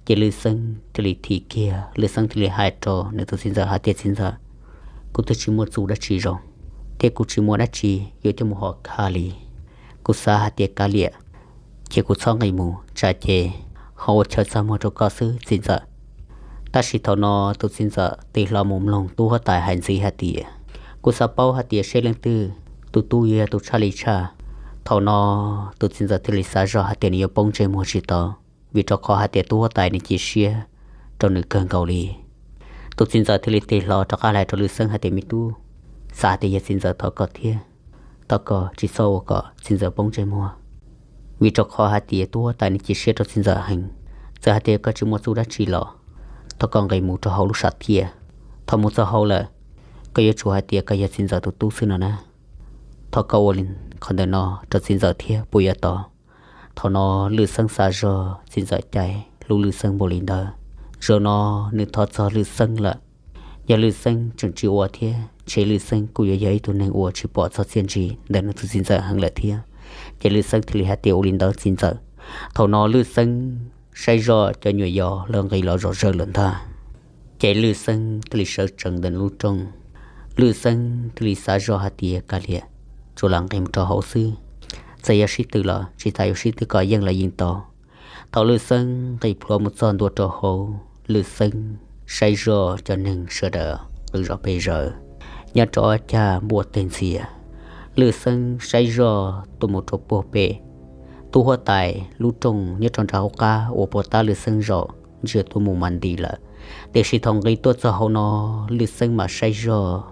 Ces Lwj Xeeb thiaj li thim kiag, Lwj Xeeb thiaj li hais rau nws tus txiv ntxawm hais tias, txiv ntxawm, kuv twb tsis muaj txuj dab tsi zoo, thiab kuv tsis muaj dab tsi yuav coj mus hom khaj li. Kuv xav hais tias kav liam, cia kuv txhob nqis mus, tsam ces ho ua chaw txaj muag rau koj xwb txiv ntxawm. Tab sis thaum no tus txiv ntxawm tig hlo mus mloog tub huab tais hais ntxiv hais tias, kuv xav paub hais tias seb leej twg tus tub yuav yog tus tshaj li tshaj. Thaum no tus txiv ntxawm thiaj li xav zoj hais tias nws yuav poob ntsej muag tsis tau, vim rau qhov hais tias tub huab tais nws cia siab rau nws kawg nkaus li. Tus txiv ntxawm thiaj li tig hlo rov qab hais rau Lwj Xeeb hais tias, me tub, xav hais tias yog txiv ntxawm thov koj thiab, thov koj tsis txhob ua kom txiv ntxawm poob ntsej muag, vim rau qhov hais tias tub huab tais nws cia siab rau txiv ntxawm heev. Txawm hais tias koj tsis muaj txuj dab tsi los thov koj nqis mus rau hauv lub sam thiaj. Thaum mus txog hauv lawm, koj yuav tsum hais tias koj yog txiv ntxawm tus tub xwb no na. Thov koj ua qhov ntawm no rau txiv ntxawm thiab puas yuav tau? Thaum no Lwj Xeeb xav zog txiv ntxawm cai hlub Lwj Xeeb npaum li ntawd, zaum no nws thov txog Lwj Xeeb lawm. Yog Lwj Xeeb tseem tsis ua thiab, ntshe Lwj Xeeb kuj yuav yog ib tug neeg uas tsis pom txog txiaj ntsig ntawm nws tus txiv ntxawm heev lawm thiab. Ces Lwj Xeeb thiaj li hais tias, ua li ntawd txiv ntxawm. Thaum no Lwj Xeeb saib zoj cov nyuam yaus lawv nqis los zom zaws lawm ntag. Ces Lwj Xeeb thiaj li sawv tsees ntawm lub rooj. Lwj Xeeb thiaj li xav zoj hais tias, kav liam, tsuas lam nqis mus rau hauv xwb, txawm yog sib tw los tsis tas yuav sib tw kom yeej los yeej tau. Thaum Lwj Xeeb nqis plhuav mus txog ntua rau hauv, Lwj Xeeb saib zoj cov neeg sawv daws qw zom pes zaws, nyob rau ob cag npuaj teg ntxias. Lwj Xeeb saib zoj tuaj mus rau puag pem tub huab tais lub rooj nyob rau nram hauv qab uas puag ta Lwj Xeeb zaum ntsia tuaj mus mas nti lawm. Tiam sis thaum nqis tuaj txog hauv no, Lwj Xeeb mam saib zoj,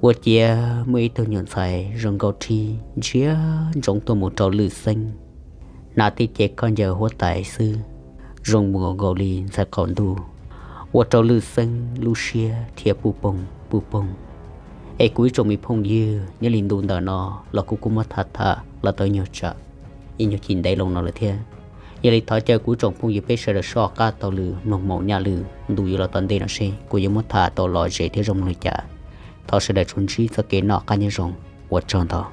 ua ciav muaj ib tug nyuam ntxhais zoo nkauj rhib ntsia ntsoov tuaj mus rau Lwj Xeeb. Hnav tib ce khaub ncaws huab tais xwb, zoo mus nkaus li ntxhais qaum ntuj, ua rau Lwj Xeeb lub siab thiaj puj poog puj poog. Es kuv ib tsoom me phooj ywg, nyob li ntu ntawm no los kuv kuj muab tham tham los tau nyuag tsam ib nyuag chim ntev loo no lawm thiab. Yog li thov caw kuv ib tsoom phooj ywg peb sawv daws soj qab taug lw mloog mus nyaj lwm ntu yuav los tom ntej no seb kuv yuav muab tham tau lom zem thiab zoo mloog li cas. Thov sawv daws tsuas ntsib txoj kev noj qab nyob zoo, ua tsaug ntau.